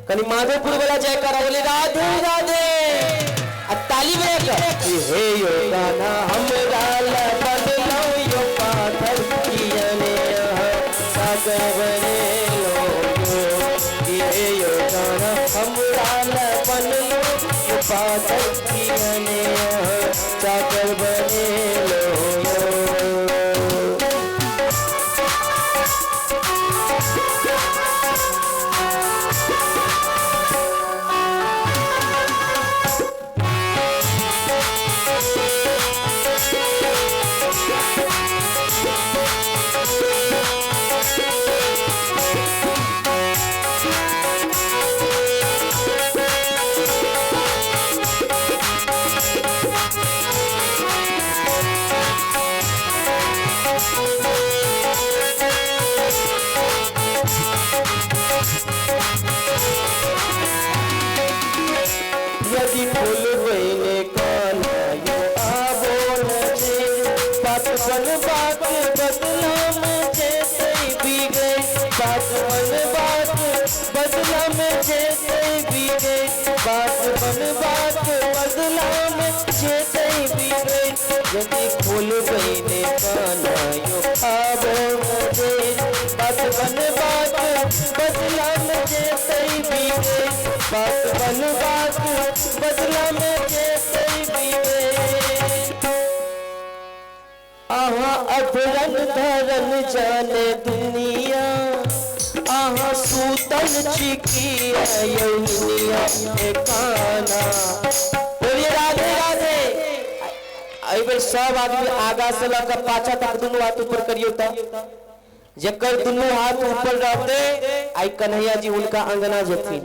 Speaker 3: कनी माधोपुर वाला जयकारा बोले राधे राधे आ ताली बजा के। हे यो कान्हा, हमरा लए बनलौं यो पाथर, किया ने अहाँ चाकर बनेलौं यो। हे यो कान्हा, हमरा लए बनलौं यो पाथर, किया ने अहाँ चाकर बनेलौं यो। यदि फूल बने कान्हा यो आबो न जे, बात बन बात बदला में जेतै बिगै। बात बन बात बदला में जेतै बिगै। बात बन बात बदला में जेतै बिगै। यदि फूल बने कान्हा यो आबो न जे, बात बन बात बदला में जेतै बिगै। बात बन बात बदला में जेतै बिगै। अहाँ अधरन धरन जाने दुनिया, अहाँ सूतल छी किया यौ दुनिया ए कान्हा। बोलिए राधे राधे। एहि बेर सब आदमी आगा से लऽ कऽ पाछा तक दुनू हाथ ऊपर करियौ त जकर दुनू हाथ ऊपर रहते आई कन्हैया जी हुनका अंगना जेथिन।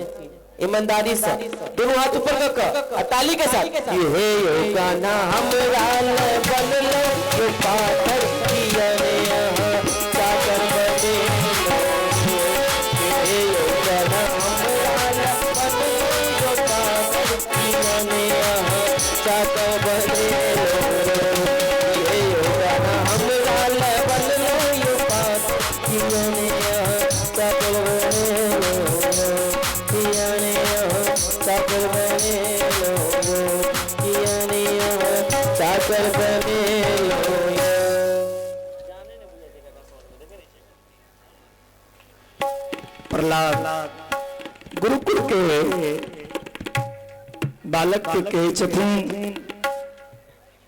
Speaker 3: ईमानदारी से दोनों हाथ ऊपर कर के ताली के साथ। हे यो कान्हा, हमरा लए बनलौं यो पाथर, किया ने अहाँ चाकर बनेलौं यो। हे यो कान्हा, हमरा लए बनलौं यो पाथर, किया ने अहाँ चाकर बनेलौं यो। हे यो कान्हा, हमरा लए बनलौं यो पाथर, किया ने अहाँ चाकर बनेलौं यो। किया ने अहाँ चाकर बनेलौं यो। किया ने अहाँ चाकर बनेलौं यो।
Speaker 2: प्रहलाद गुरुकुल के बालक के कहै छथिन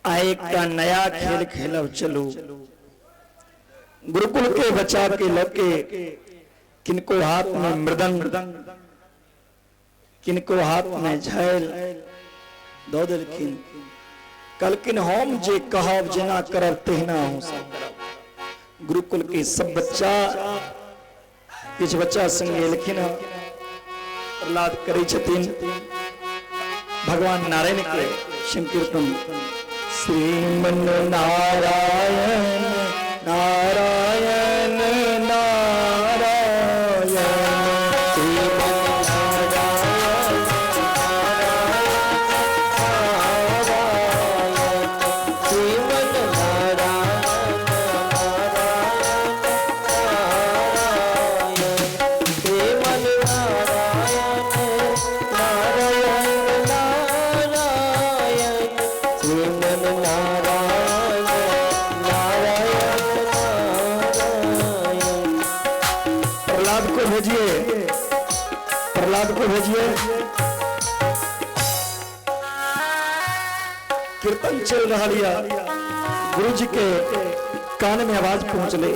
Speaker 2: आ एकटा नया खेल खेलब चलू। गुरुकुल के बच्चा के लके किनको हाथ में मृदंग, किनको हाथ में झैल दऽ देलखिन। कहलखिन हम जे कहब जेना करब तहिना हम सब करब। गुरुकुल के सब बच्चा किछु बच्चा संगे एलखिन हँ, प्रहलाद करै छथिन भगवान नारायण के संकीर्तन। श्रीमन नारायण नारायण नारायण,
Speaker 3: श्रीमन नारायण नारायण, श्रीमन नारायण नारायण, श्रीमन नारायण नारायण नारायण, श्रीमन नारायण नारायण नारायण।
Speaker 2: प्रहलाद को भेजिए, प्रहलाद को भेजिए। कीर्तन चल रहा लिया, गुरु जी के कान में आवाज पहुंचले,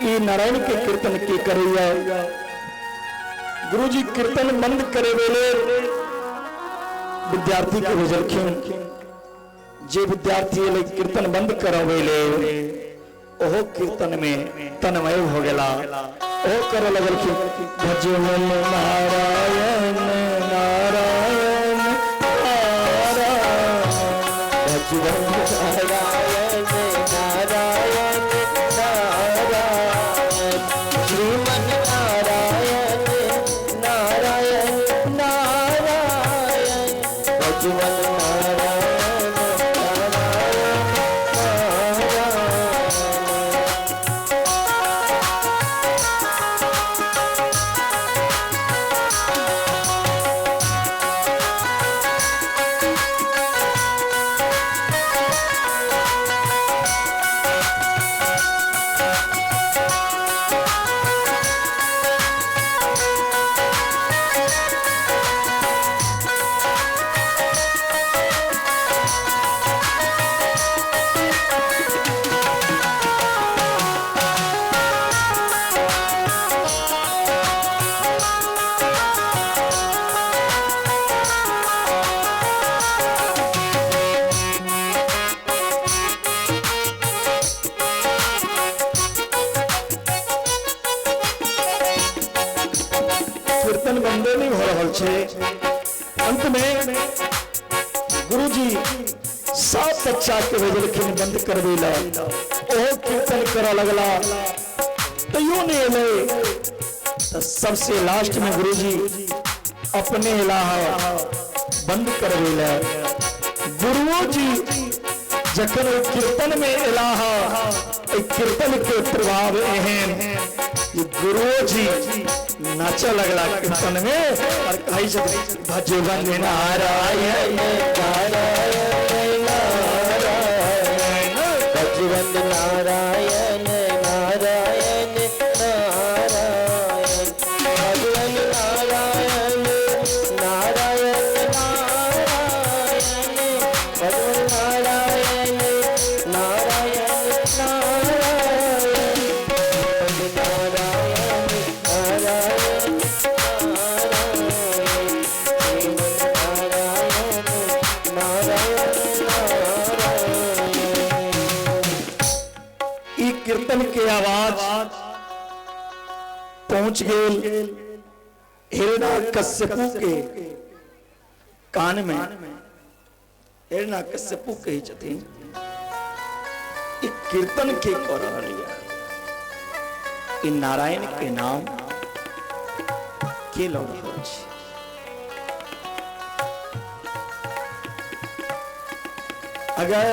Speaker 2: ई नारायण के कीर्तन की करैया। गुरु जी कीर्तन बंद करे वेले विद्यार्थी के भेजलखिन। जे विद्यार्थी एलै कीर्तन बंद करवेले ओहो कीर्तन में तन्मय हो गेला, ओहो करे लगलखिन भजवन नारायण नारायण नारायण,
Speaker 3: भजवन नारायण नारायण नारायण, श्रीमन नारायण नारायण नारायण, भजवन नारायण नारायण नारायण।
Speaker 2: कीर्तन बंदे नहीं हो रहल छे। अंत में गुरुजी सब बच्चा के भेजलखिन बंद करबे ला, ओहो कीर्तन करऽ लगला, तैयो नहीं एलै। तो सबसे लास्ट में गुरुजी अपने एला बंद करबे ला। गुरुओ जी जखन ओ कीर्तन में एला, कीर्तन के प्रभाव एहन जे गुरुओ जी नाचे लगला कीर्तन में और कहै छथिन भजवन नारायण
Speaker 3: नारायण नारायण, भजवन नारायण नारायण नारायण, भजवन नारायण नारायण नारायण, भजवन नारायण नारायण नारायण, नारायण नारायण नारायण, श्रीमन नारायण नारायण नारायण।
Speaker 2: ई कीर्तन के आवाज पहुंच गेल हिरण्यकश्यपु के कान में। हिरण्यकश्यपु कहै छथिन ई कीर्तन के कऽ रहल यऽ, ई नारायण के नाम के लऽ रहल छै। अगर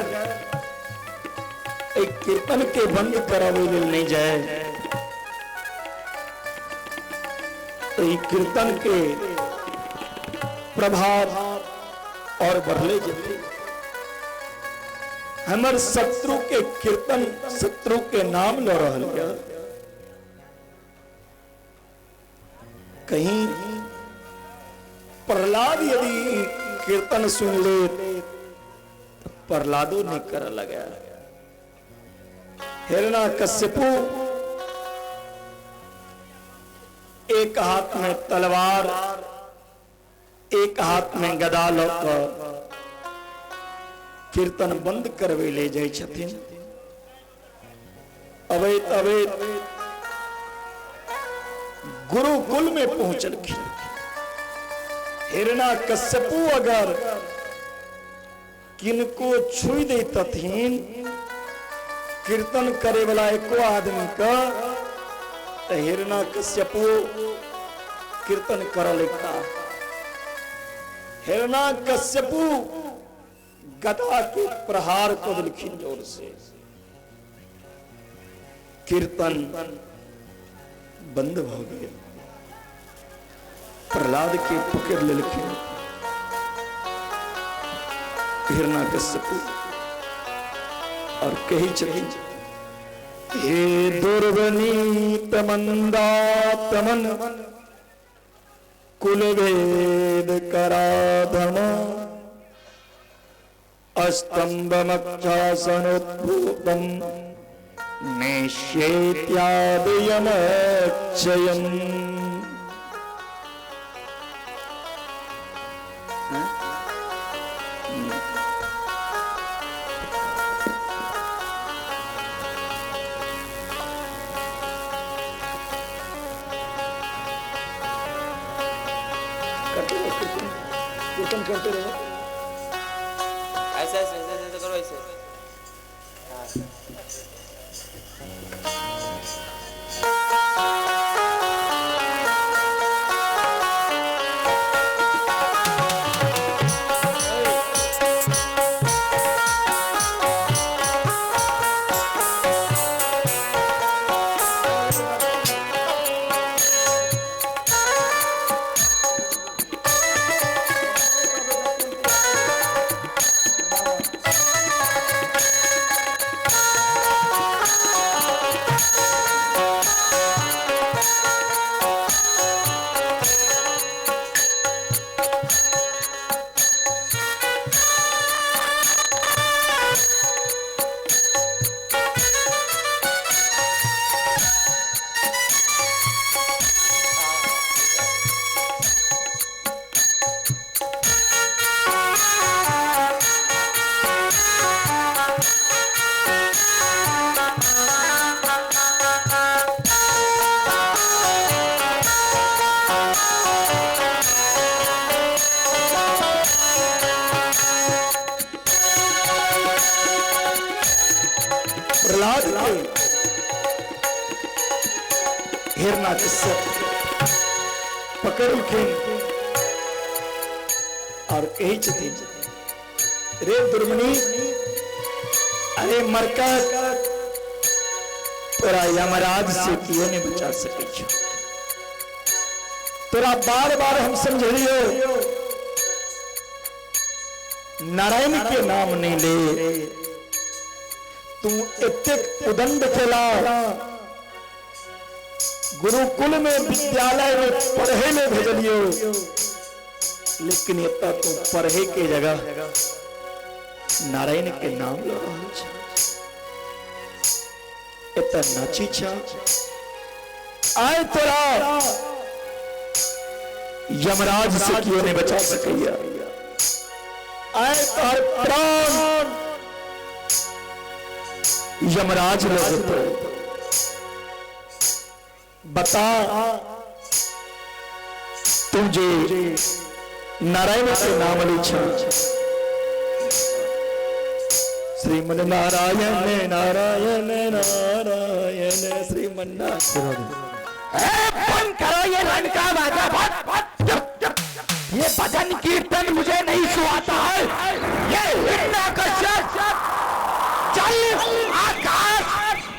Speaker 2: एक कीर्तन के बंद करावे लेल नहीं जाए तो ई कीर्तन के प्रभाव और बढ़ले जेतै। हमर शत्रु के कीर्तन शत्रु के नाम ल रहल यऽ, कहीं प्रहलाद यदि कीर्तन सुन ले प्रहलादो नहीं कर लगा। हिरण्यकश्यपु एक हाथ में तलवार एक हाथ में गदा लऽ कऽ कीर्तन बंद करबै ले जाइ छथिन। अबैत अबैत गुरुकुल में पहुंचलखिन। हिरण्यकश्यपु अगर किनको छुई दैतथिन कीर्तन करे वाला एको आदमी का, तो हिरण्यकश्यपु कीर्तन कर लगता। हिरण्यकश्यपु गदा के प्रहार को देलखिन जोर से, कीर्तन बंद भ गेल। प्रहलाद के पकड़ लेलखिन हिरण्यकश्यपु और कही छथिन, हे दुर्वनीत मंदातमन कुलभेद कराधम अस्तंभमक्षासनोद्भूतम नेष्येत्यादयमक्षयम्। करते रहो कीर्तन, कीर्तन करते रहो।
Speaker 3: ऐसे ऐसे ऐसे ऐसे करो, ऐसे।
Speaker 2: प्रहलाद के हिरण्यकश्यप पकड़लखिन और कहै छथिन, रे दुर्मणि, अरे मरकत, तोरा यमराज से कियो नहीं बचा सकै छौ। तोरा बार बार हम समझलियो नारायण के नाम नहीं ले, तू एतेक उदंड केला, गुरुकुल में विद्यालय में पढ़े ले भेजलियो, लेकिन एतऽ तू पढ़े के जगह नारायण के नाम ल रहल छ, एतऽ नाची छ। आय तोरा यमराज से कियो नहीं बचा सकैया, आय तोहर प्राण यमराज ले जेतौ। बता तू जे नारायण के नाम लै छ, श्रीमन नारायण नारायण नारायण श्रीमन नारायण।
Speaker 4: बंद करो ये रण का बाजा, ये भजन कीर्तन मुझे नहीं सुहाता है। ये हिरण्यकश्यप जल आकाश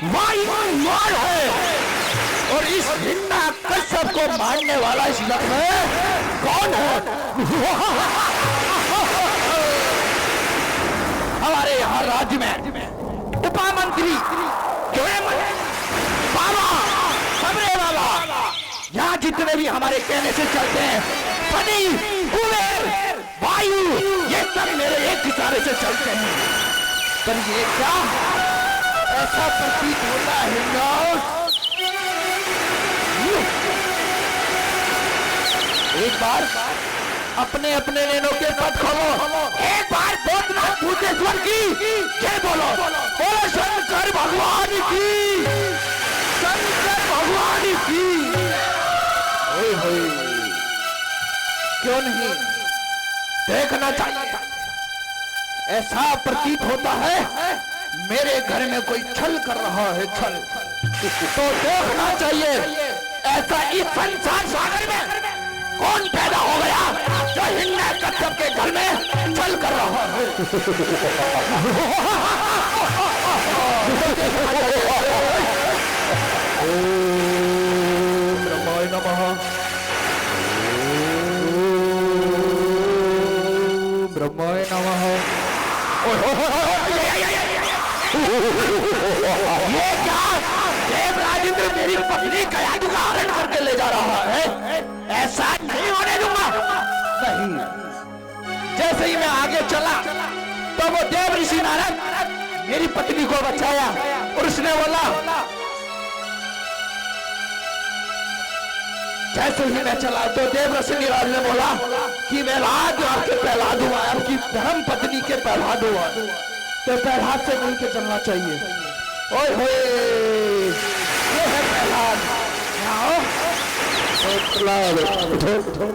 Speaker 4: वायु मार है और इस हिरण्यकश्यप को मारने वाला इस नर में कौन है? हमारे यहाँ राज्य में उपमंत्री बाबा सबरे बाबा, यहाँ जितने भी हमारे कहने से चलते हैं, फनी कुबेर। वायु, ये सब मेरे एक इशारे से चलते हैं। पर ये क्या ऐसा प्रतीत होता है? एक बार अपने अपने नैनों के पट खोलो, एक बार भूतनाथ भूतेश्वर की जय बोलो, बोलो शंकर भगवान की, शंकर भगवान की। ओए होए, क्यों नहीं देखना चाहिए। ऐसा प्रतीत होता है मेरे घर में कोई छल कर रहा है, छल तो देखना चाहिए। ऐसा इस संसार सागर में कौन पैदा हो गया जो हिरण्यकश्यप के घर में छल कर रहा है। ओम ब्रह्माय नमः, ओम ब्रह्माय नमः। ये क्या, देवराजेंद्र मेरी पत्नी कयाधु का हरण करके ले जा रहा है। ऐसा नहीं होने दूंगा, नहीं। जैसे ही मैं आगे चला तो वो देव ऋषि नारद मेरी पत्नी को बचाया और उसने बोला, जैसे ही मैं चला तो देव ऋषि नारद ने बोला कि मैं राज आपके प्रहलाद हुआ, आपकी धर्म पत्नी के प्रहलाद हुआ, तो प्रहलाद से मिलकर चलना चाहिए। ओए होए, ये है प्रहलाद। आओ उठो,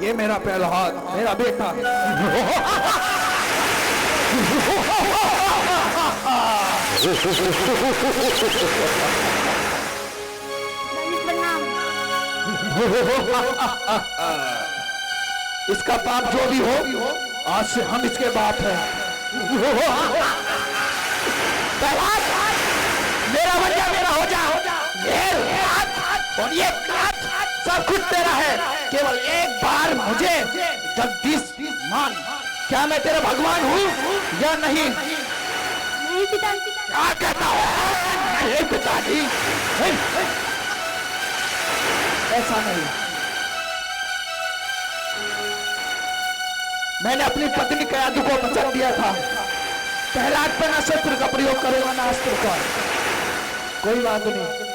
Speaker 4: ये मेरा प्रहलाद, मेरा बेटा। इसका बाप जो भी हो, आज से हम इसके बाप हैं। प्रहलाद मेरा बन जा, मेरा हो जा, और ये सब कुछ तेरा है। केवल एक बार मुझे जगदीश मान, क्या मैं तेरा भगवान हूँ या नहीं?
Speaker 5: नहीं पिताजी।
Speaker 4: क्या कहता है? नहीं पिताजी, ऐसा नहीं। मैंने अपनी पत्नी कयाधु को वचन दिया था, प्रहलाद पर न शस्त्र का प्रयोग करूंगा ना अस्त्र का। कोई बात नहीं,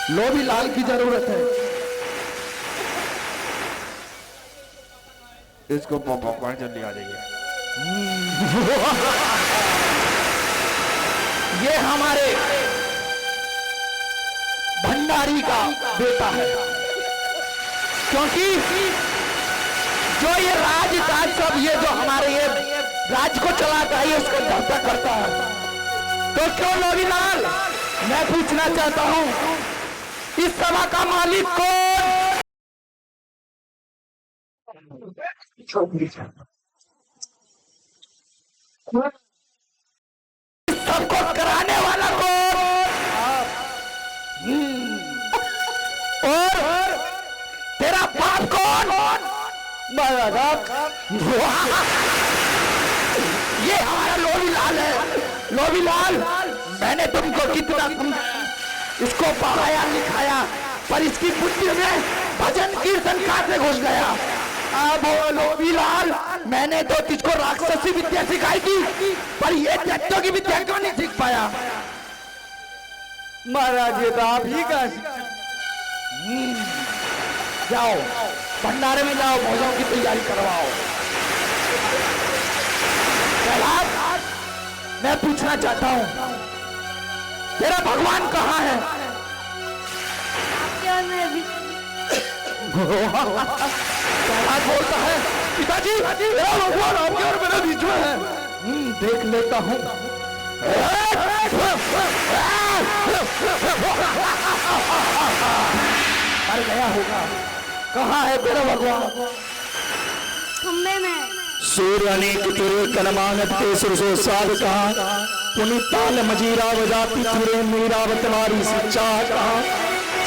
Speaker 4: लोभी लाल की जरूरत है। इसको पकड़ जल्दी आ जाइए। ये हमारे भंडारी का बेटा है, क्योंकि जो ये राज ताज सब, ये जो हमारे ये राज को चलाता है, ये उसको धरता करता है। तो क्यों लोभी लाल, मैं पूछना चाहता हूं, इस सभा का मालिक कौन? सबको कराने वाला कौन? और तेरा बाप कौन? मेरा बाप। ये हमारा लोभी लाल है। लोभी लाल, मैंने तुमको कितना इसको पढ़ाया लिखाया, पर इसकी बुद्धि में भजन कीर्तन कहाँ से घुस गया? अब लोभी लाल, मैंने तो तुझको राक्षसी विद्या सिखाई थी, पर ये दैत्यों की विद्या क्यों नहीं सीख पाया?
Speaker 3: महाराज ये तो आप ही का।
Speaker 4: जाओ भंडारे में जाओ, भोजन की तैयारी करवाओ। प्रहलाद, मैं पूछना चाहता हूं, तेरा भगवान कहाँ है?
Speaker 5: आपके और मेरे बीच।
Speaker 4: प्रहलाद बोलता है, पिताजी मेरा भगवान आपके और मेरे बीच में है। देख लेता हूं। मर गया होगा। कहाँ है तेरा भगवान?
Speaker 5: खम्बे में।
Speaker 2: सूर्य अनेक तुरे कलमानत के सुरसो साध कहा, पुनि ताल मजीरा बजाती तुरे मीरा बतवारी सच्चा कहा।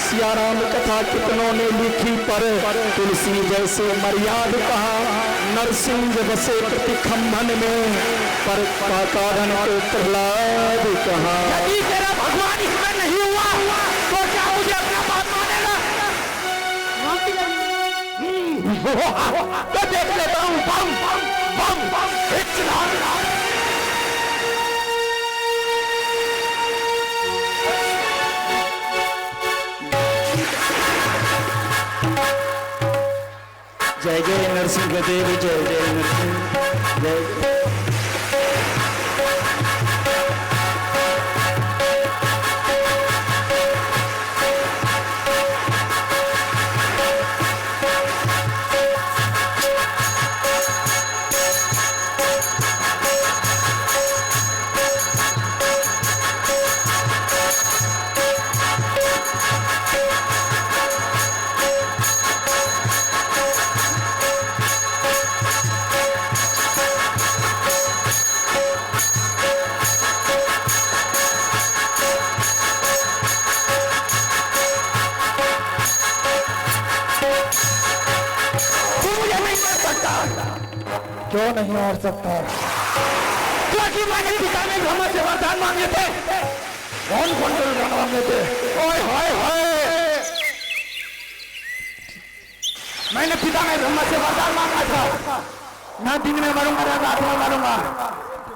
Speaker 2: सियाराम कथा कितनों ने लिखी पर तुलसी जैसे मर्याद कहा। नरसिंह बसे प्रतिखंभन में पर कारण को प्रहलाद कहा।
Speaker 4: यदि तेरा भगवान इसमें नहीं हुआ तो क्या मुझे अपना बाप मानेगा?
Speaker 5: हाँ पिताजी।
Speaker 4: तो देख लेता हूँ। बम बम बम इतना।
Speaker 2: जय जय नरसिंह देव, जय जय नरसिंह, जय जय।
Speaker 4: तू मुझे नहीं मार सकता।
Speaker 6: क्यों नहीं मार सकता?
Speaker 4: क्योंकि मैंने पिता ने ब्रह्मा से वरदान मांगे थे। कौन कौन से वरदान मांगे थे? ओए होए होए, मैंने पिता ने ब्रह्मा से वरदान मांगा था, ना दिन में मरूंगा ना रात में मरूंगा।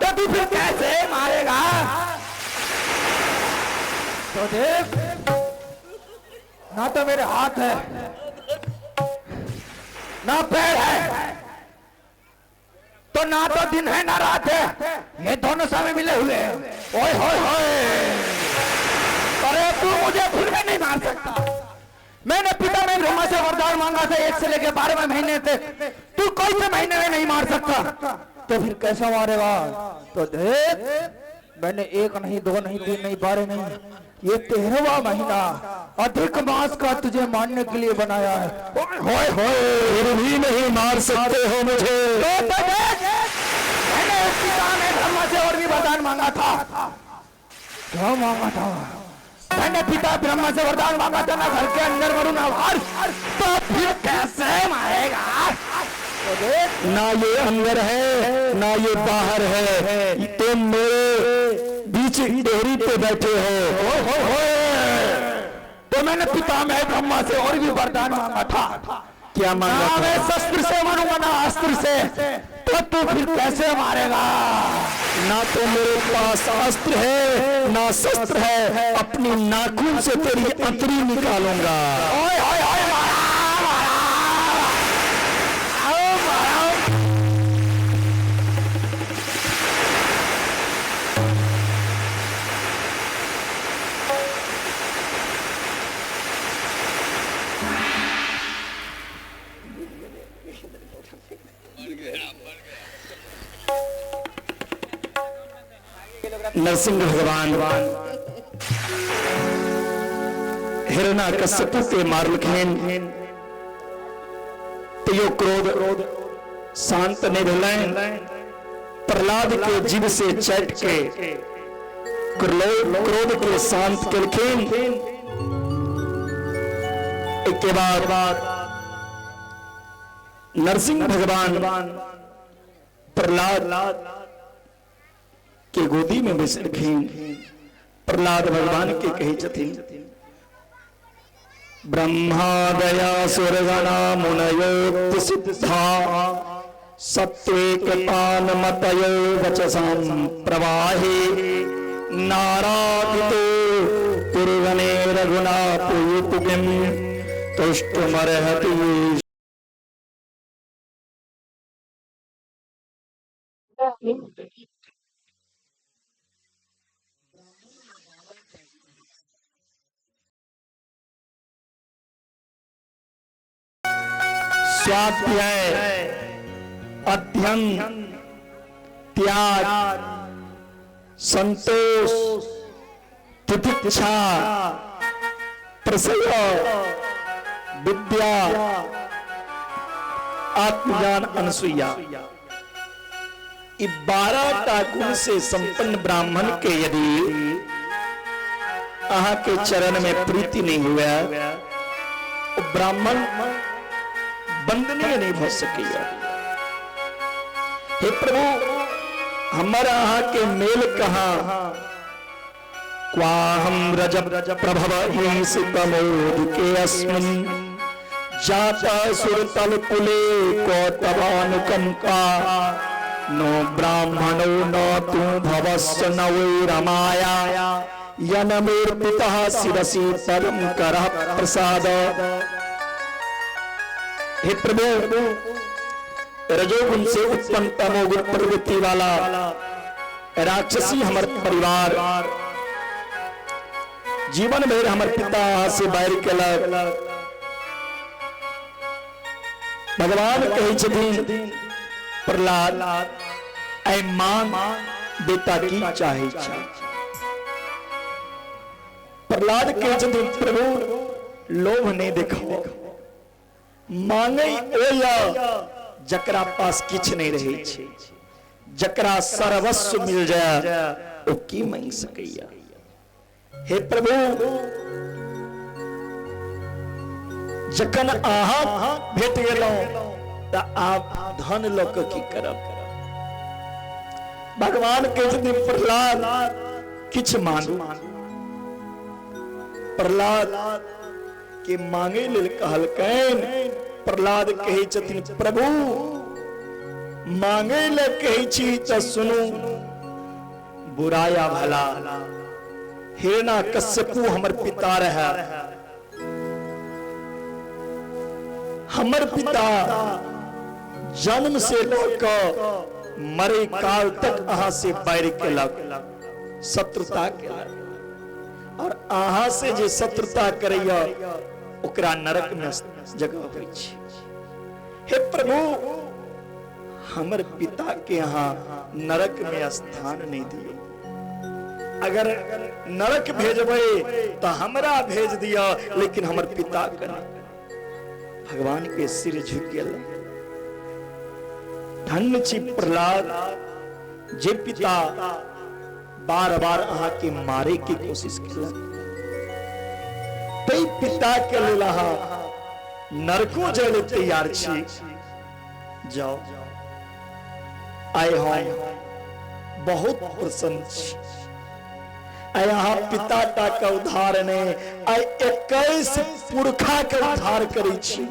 Speaker 4: तो तू फिर कैसे मारेगा?
Speaker 6: तो देख, ना तो मेरे हाथ है
Speaker 4: ना पैर है, तो ना तो दिन है ना रात है, ये दोनों समय मिले हुए हैं। ओए होए होए, अरे तू मुझे फिर भी नहीं मार सकता। मैंने पिता ने ब्रह्मा से वरदान मांगा था 1 से लेकर 12वें महीने तक, तू कोई से महीने में नहीं मार सकता,
Speaker 6: तो फिर कैसा मारेगा? तो देख, मैंने 1 नहीं 2 नहीं 3 नहीं 12 नहीं, ये 13वां महीना अधिक मास का तुझे मारने के लिए बनाया है।
Speaker 4: ओए होए होए,
Speaker 2: फिर भी नहीं मार सकते हो मुझे।
Speaker 4: तो देख, मैंने पिता ने ब्रह्मा से और भी वरदान मांगा था।
Speaker 6: क्या मांगा था?
Speaker 4: मैंने पिता ब्रह्मा से वरदान मांगा था ना घर के अंदर मरूं ना बाहर, तो फिर कैसे मारेगा?
Speaker 6: तो देख,
Speaker 2: ना ये अंदर है ना ये बाहर है, तुम मेरे बीच डेहरी पे बैठे हो।
Speaker 4: हो हो हो, तो मैंने पिता मैं ब्रह्मा से और भी वरदान मांगा था।
Speaker 2: क्या मांगा
Speaker 4: ना
Speaker 2: था?
Speaker 4: मैं शस्त्र से मरूंगा ना अस्त्र से, तो तू फिर कैसे मारेगा?
Speaker 2: ना तो मेरे पास अस्त्र है ना शस्त्र है, अपनी नाखून से तेरी अंतरी निकालूंगा।
Speaker 4: ओए ओए ओए, मारा मारा, आओ मारा।
Speaker 2: नरसिंह भगवान हिरण्यकश्यपु के मारलखिन, तैयो क्रोध शांत नहीं भेलनि। प्रहलाद के जीभ से चट के क्रोध के शांत केलखिन। एक के बाद नरसिंह भगवान प्रहलाद के गोदी में बैसलखिन। प्रहलाद भगवान के कही छथिन, ब्रह्मादया सुरगणा मुनयोक्ति सिद्धा सत्वेकतान मतयो वचसां प्रवाहे नाराधितो पुरगणे रघुनाथयुतुकिं तुष्टुमर्हति। स्वाध्याय, अध्ययन, त्याग, संतोष, तितिक्षा, प्रसय, विद्या, आत्मज्ञान, अनसुईया, ये 12 टा गुण से संपन्न ब्राह्मण के यदि अहाँ के चरण में प्रीति नहीं हुआ, वो ब्राह्मण बंदनीय नहीं भ सकेगा। हे प्रभु, हमारा अहाँ के मेल कहाँ, क्वाहं रज प्रभव ईशितमोदके अस्मिन् जाता सुरतल कुले को तवानुकंपा नो ब्राह्मणो न तू भवस्य न वै रमाया यनमूर्तितः शिरसि परम करः प्रसाद। हे प्रभु, रजोगुण से उत्पन्न तमोगुण प्रवृत्ति वाला राक्षसी हमर परिवार जीवन भर हमर पिता से बैर केलक। भगवान कहै छथिन प्रहलाद ऐ मान बेटा की चाहे छै। प्रहलाद कहै छथिन प्रभु लोभ नहीं देखाओ, मांगे ओ जकरा पास किछ नहीं रहे छै, जकरा सर्वस्व मिल जाए ओ की मांग सकैया। हे प्रभु, जखन अहाँ भेट गेलहुं त आप धन लऽ कऽ की करब। भगवान कहै छथिन प्रहलाद किछ मांगू। प्रहलाद के मांगे लेल कहलकैन। प्रहलाद कहै छथिन प्रभु मांगे ले कहै छी त सुनू, बुरा या भला हिरणा कश्यपु हमर पिता रहे, हमर पिता जन्म से लऽ कऽ मरे काल तक अहाँ से बैर केलक, शत्रुता केलक, और अहाँ से जे शत्रुता करैया ओकरा नरक में जगह होइ छै। हे प्रभु, हमर पिता के अहाँ नरक में स्थान नहीं दियौ, अगर नरक भेजबै तो हमरा भेज दिया, लेकिन हमर पिता के नहीं। भगवान के सिर झुक गेल। धन्य छी प्रहलाद जे पिता बार बार अहाँ के मारे के कोशिश केलक, तै पिता के लेल अहाँ नरको जाय लेल तैयार छी। जाओ, आइ हम बहुत प्रसन्न छी, आइ अहाँ पिता टा के उद्धार नहि, आइ 21 पुरखा के उद्धार करै छी।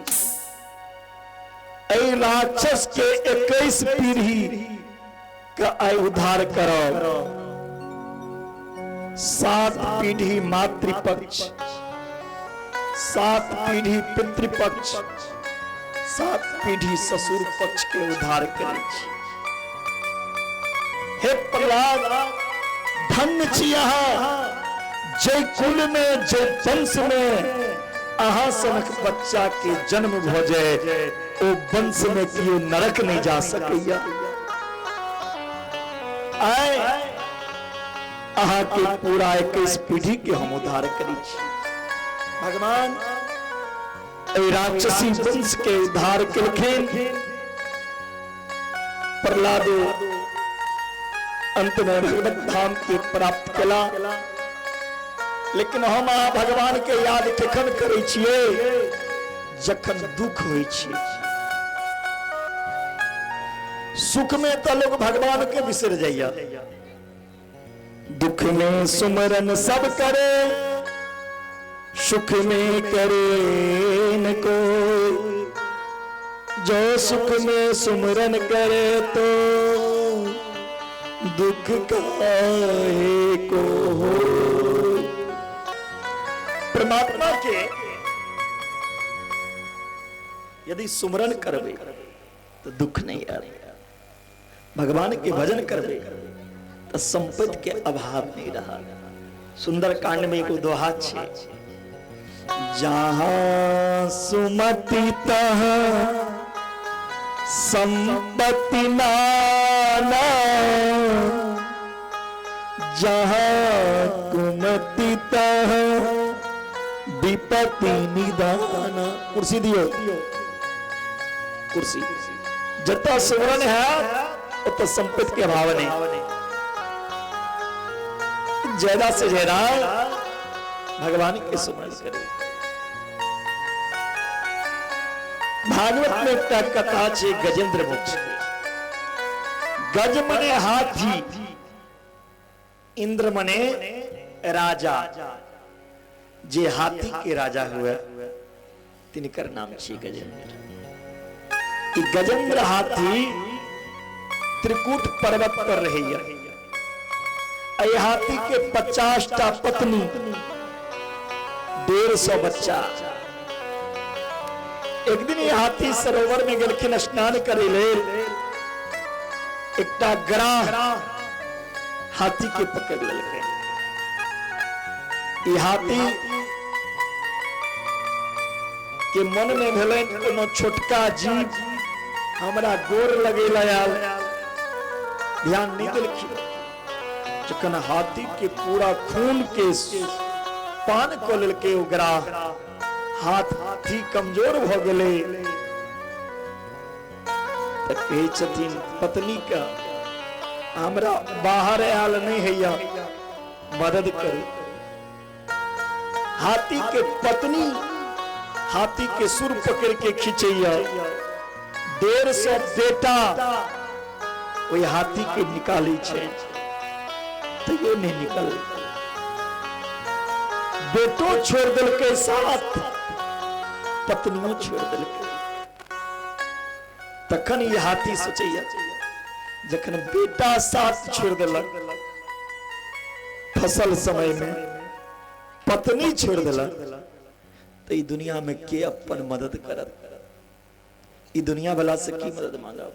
Speaker 2: एहि राक्षस के 21 पीढ़ी के आइ उद्धार करब। 7 पीढ़ी मातृपक्ष, 7 पीढ़ी पितृपक्ष, 7 पीढ़ी ससुर पक्ष के उद्धार करै छी। हे प्रहलाद, धन्य छी अहाँ जय कुल में जय वंश में अहाँ सनक बच्चा के जन्म भ जाए, ओ वंश में केओ नरक नहीं जा सकैया। आय अहाँ के पूरा 21 पीढ़ी के हम उद्धार करै छी। भगवान एहि राक्षसी वंश के उद्धार केलखिन। प्रहलादो अंत में भगवत धाम के प्राप्त केला। लेकिन हम अहाँ भगवान के याद कखन करै छियै? जखन दुख होइ छै। सुख में तो लोग भगवान के बिसर जाइया, दुख में सुमरन सब करे, सुख में करे न कोई, जो सुख में सुमरन करे तो दुख काहे को हो। परमात्मा के यदि सुमरन करबे तो दुख नहीं आवे, भगवान के भजन करबे तो संपत्ति के अभाव नहीं रहा। सुंदर कांड में एगो दोहा छे, जहां सुमति तहां संपत्ति नाना, जहां कुमति तहां विपत्ति निदाना। कुर्सी दियो, कुर्सी। जता सुमरन है उतना संपत्ति के अभाव नहीं। ज्यादा से ज्यादा भगवान के सुमरन करे। भागवत में एकटा कथा छे गजेंद्र मोक्ष। गज मने हाथी, इंद्र मने राजा जे हाथी के राजा हुए तिनकर नाम छी गजेंद्र। ई गजेंद्र हाथी त्रिकूट पर्वत पर रहैया। एहि हाथी के 50 टा पत्नी, 150 बच्चा। एक दिन ये हाथी सरोवर में गेलखिन स्नान करे लेल, एकटा ग्राह हाथी के पकड़ लेलकै। ई हाथी के मन में भेलै कोनो छोटका जीव हमरा गोर लगेला आयल, ध्यान नहीं देलखिन। जखन हाथी के पूरा खून के पान कऽ लेलकै ओ ग्राह, हाथी कमजोर भऽ गेलै। तऽ कहै छथिन पत्नी के, हमरा बाहर आयल नहीं हैया, मदद करू। हाथी के पत्नी हाथी के सुर पकड़ के खींचैया, 150 बेटा ओहि हाथी के निकालै छै, तैयो नहीं निकल। बेटो छोड़ देलकै साथ, पत्नियों छोड़ देलकै। तखन ई हाथी सोचैया, जखन बेटा साथ छोड़ देलक फसल समय में, पत्नी छोड़ देलक, तो ई दुनिया में के अपन मदद करत? ई दुनिया वाला से की मदद मांगब?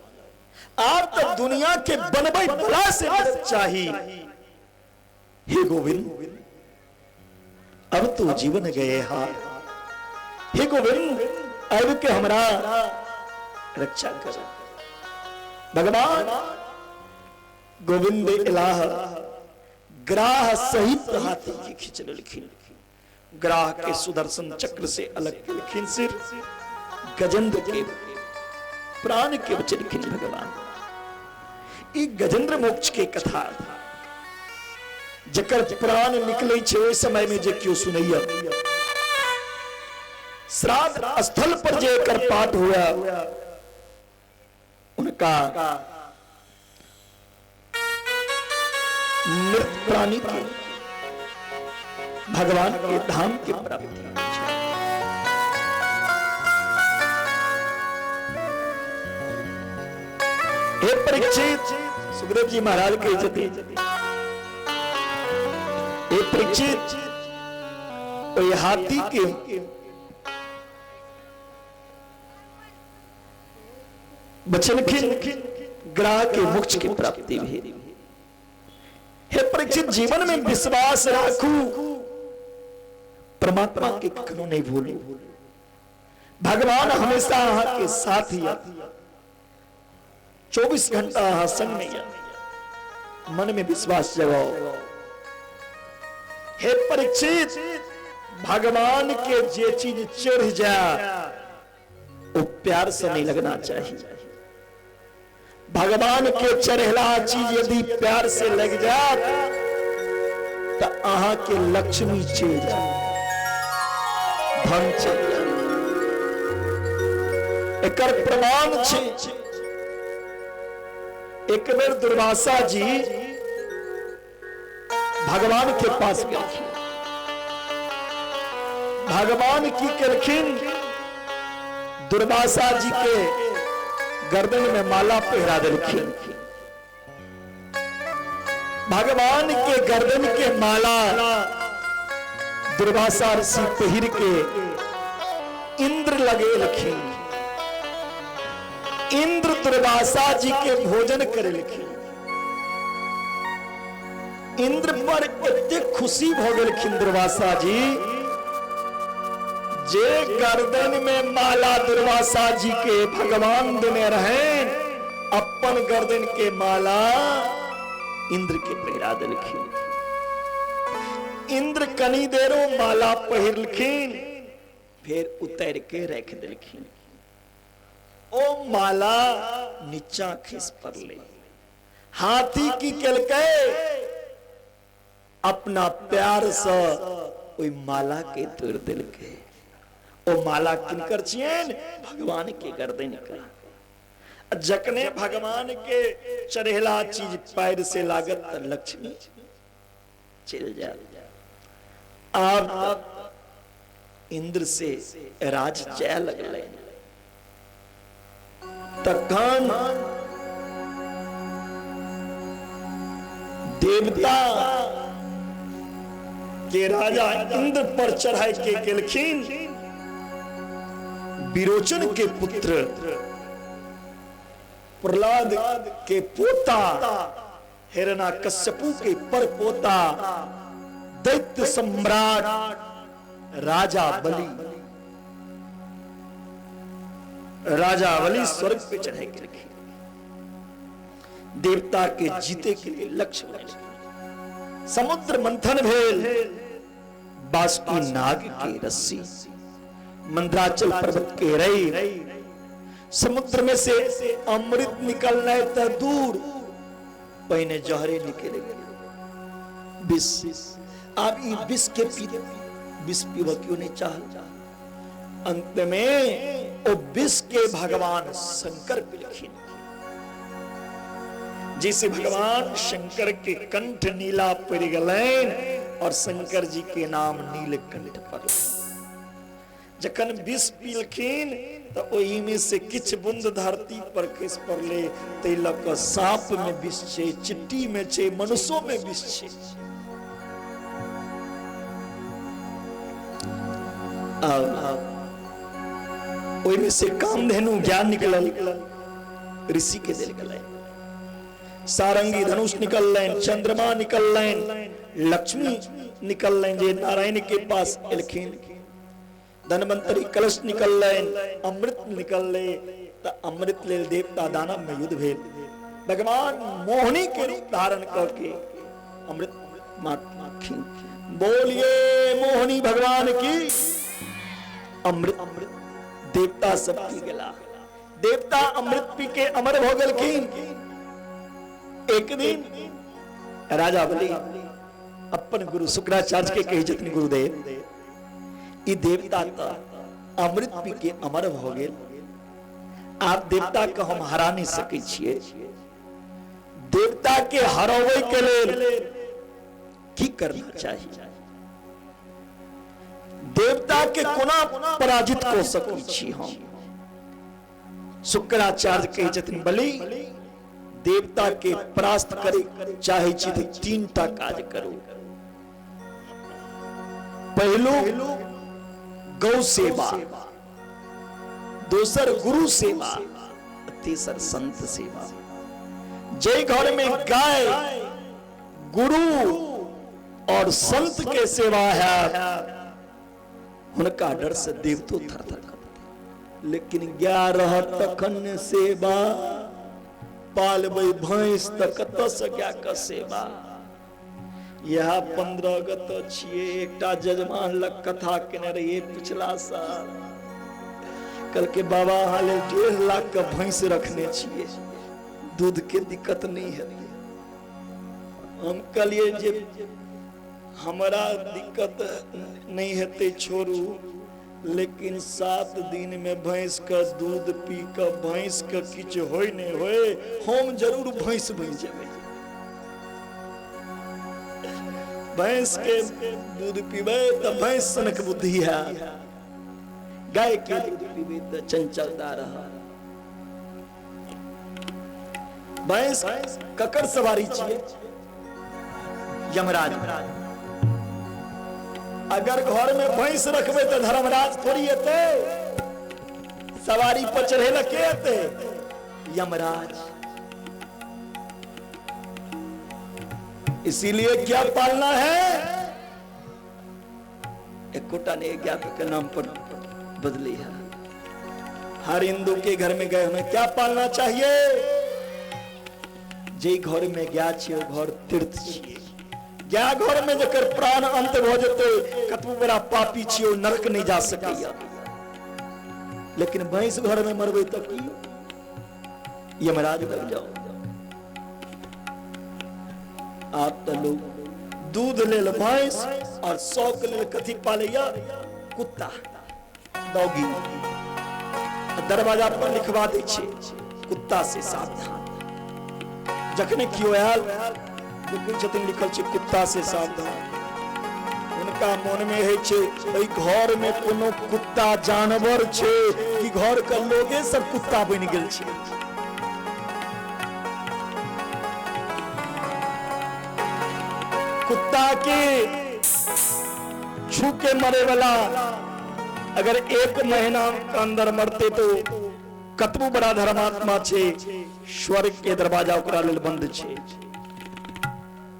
Speaker 2: आब तो दुनिया के बनबै वाला से मदद चाही। हे गोविंद, अब तो जीवन गए हार, हे गोविंद अब के हमरा रक्षा कर। भगवान गोविंद इलाह ग्राह सहित हाथी के खींच लेलखिन। ग्राह के सुदर्शन चक्र से अलग केलखिन सिर, गजेंद्र के प्राण के बचेलखिन भगवान। ई गजेंद्र मोक्ष के कथा, जकर प्राण निकले छै ओहि समय में जे केओ सुनैया, श्राद्ध स्थल पर जे एकर पाठ हुआ, उनका मृत प्राणी के भगवान के धाम के प्राप्ति। हे परीक्षित, सुखदेव जी महाराज कहै छथिन, हे परीक्षित, ओहि हाथी के बचलखिन, ग्राह के मोक्ष के प्राप्ति भेल। हे परीक्षित, जीवन में विश्वास राखू, परमात्मा के कखनो नहीं भूलू। भगवान हमेशा अहाँ के साथ ही, 24 घंटा अहाँ संग में। मन में विश्वास जगाओ। हे परीक्षित, भगवान के जे चीज चढ़ जाए वो प्यार से नहीं लगना चाहिए। भगवान के चढ़ेला चीज यदि प्यार से लग जाए तो अहाँ के लक्ष्मी चल जाए, धन चल जाए। एकर प्रमाण छै, एक बेर दुर्वासा जी भगवान के पास गेलखिन। भगवान की केलखिन, दुर्वासा जी के गर्दन में माला पहिरा देलखिन। भगवान के गर्दन के माला दुर्वासा ऋषि पहिर के इंद्र लगेलखिन। इंद्र दुर्वासा जी के भोजन करेलखिन। इंद्र पर एतेक खुशी भ गेलखिन दुर्वासा जी, जे गर्दन में माला दुर्वासा जी के भगवान देने रहे, अपन गर्दन के माला इंद्र के पहिरा देलखिन। इंद्र कनी देरो माला पहिरलखिन, फिर उतर के रख देलखिन। ओ माला नीचा खिस पड़ले। हाथी की केलकै, अपना प्यार से ओहि माला के तोड़ देलकै। ओ माला किनकर छियनि? भगवान के गर्दन का। जखने भगवान के चढ़ेला चीज पैर से लागत त लक्ष्मी चल जाए। आब इंद्र से राज जाय लगलै। तखन देवता के राजा इंद्र पर चढ़ाई के गेलखिन विरोचन के पुत्र प्रहलाद के पोता हिरण्यकश्यपु के पर पोता दैत्य सम्राट राजा बलि। राजा बलि स्वर्ग पे चढ़े गेलखिन, देवता के जीते के लिए लक्ष्य बनेलखिन। समुद्र मंथन भेल, बासुकी नाग के रस्सी, मंदराचल पर्वत के रई, समुद्र में से अमृत निकलना त दूर, पहिने जहरे निकले विष। आब ई विष के पी, विष पीब क्यों नहीं चाहल। अंत में ओ विष के भगवान शंकर पिलखिन। जैसे भगवान शंकर के कंठ नीला पड़ गलैन और शंकर जी के नाम नीलकंठ पड़ल। जखन विष पीलखिन तो ओहि में से किछ बूंद धरती पर खसि पड़ले, तै लऽ कऽ साँप में विष छै, चिट्टी में छै, मनुष्यो में विष छै। ओहि में से कामधेनु ज्ञान निकलल, ऋषि के देल गेलै। सारंगी धनुष निकललनि, चंद्रमा निकललनि, लक्ष्मी निकललनि जे नारायण के पास एलखिन। धनवंतरी कलश निकललनि, अमृत निकलले। त अमृत लेल देवता दानव में युद्ध भेल। भगवान मोहिनी के रूप धारण करके अमृत माखिन। बोलिए मोहिनी भगवान की। अमृत देवता सब पी गेला। देवता अमृत पी के अमर भ गेलखिन। एक दिन राजा बलि अपन गुरु शुक्राचार्य के कही जतन, गुरुदेव ई देवता त अमृत पी के अमर भ गेल, आप देवता के हम हरा नहीं सकै छियै। देवता के हराबै के लेल की करना चाहिए? देवता के कोना पराजित कऽ सकै छी हम? शुक्राचार्य कहै छथिन, बलि देवता के परास्त करे चाहे छी तऽ तीन टा काज करू। पहिलु गौ सेवा, दोसर गुरु सेवा, तेसर संत सेवा। जे घर में गाय, गुरु और संत के सेवा है, हुनका डर से देवतो थर थर कांपते। लेकिन गाय रहत तखन सेवा, पालबै भैंस त कतऽ से गाय के सेवा। यह 15 गत छियै, एकटा जजमान लग कथा केने रहियै पिछला साल। कल के बाबा अहाँ लेल 1.5 लाख के भैंस रखने छियै, दूध के दिक्कत नहीं हेतै। हम कहलियै जे हमरा दिक्कत नहीं हेतै छोड़ू, लेकिन 7 दिन में भैंस के दूध पी के भैंस के किछु होय नहीं होय, हम जरूर भैंस बनि जेबै। भैंस के दूध पीबै तऽ भैंस सनक बुद्धि है, गाय के दूध पीबै तऽ चंचलता रह। भैंस ककर सवारी छियै? यमराज। अगर घर में भैंस रखबै तऽ धर्मराज थोड़ी एतै, सवारी पर चढ़े ला के एतै? यमराज। इसीलिए क्या पालना है? एकोटा ने ज्ञात के नाम पर बदली है। हर हिंदू के घर में गए हमें क्या पालना चाहिए? जे घर में गया छियै घर तीर्थ छियै। गया घर में जकर प्राण अंत भ जेतै, कतबो बड़ा पापी छियै नरक नहीं जा सकैया। लेकिन भैंस घर में मरबै तऽ की यमराज लग जाओ। आप तो लोग दूध लेल भैंस और शौक लेल कथी पालैया? कुत्ता, डॉगी। दरवाजा पर लिखवा दै छै कुत्ता से सावधान। जखने केओ आयल देखै छथिन लिखल छै कुत्ता से सावधान, हुनका हुनका मन में होइ छै एहि घर में कोनो कुत्ता जानवर छै कि घर के लोगे सब कुत्ता बनि गेल छै। कुत्ता के छू के मरे वाला अगर एक महीना के अंदर मरते तो कतबो बड़ा धर्मात्मा छे, स्वर्ग के दरवाजा ओकरा लेल बंद छे।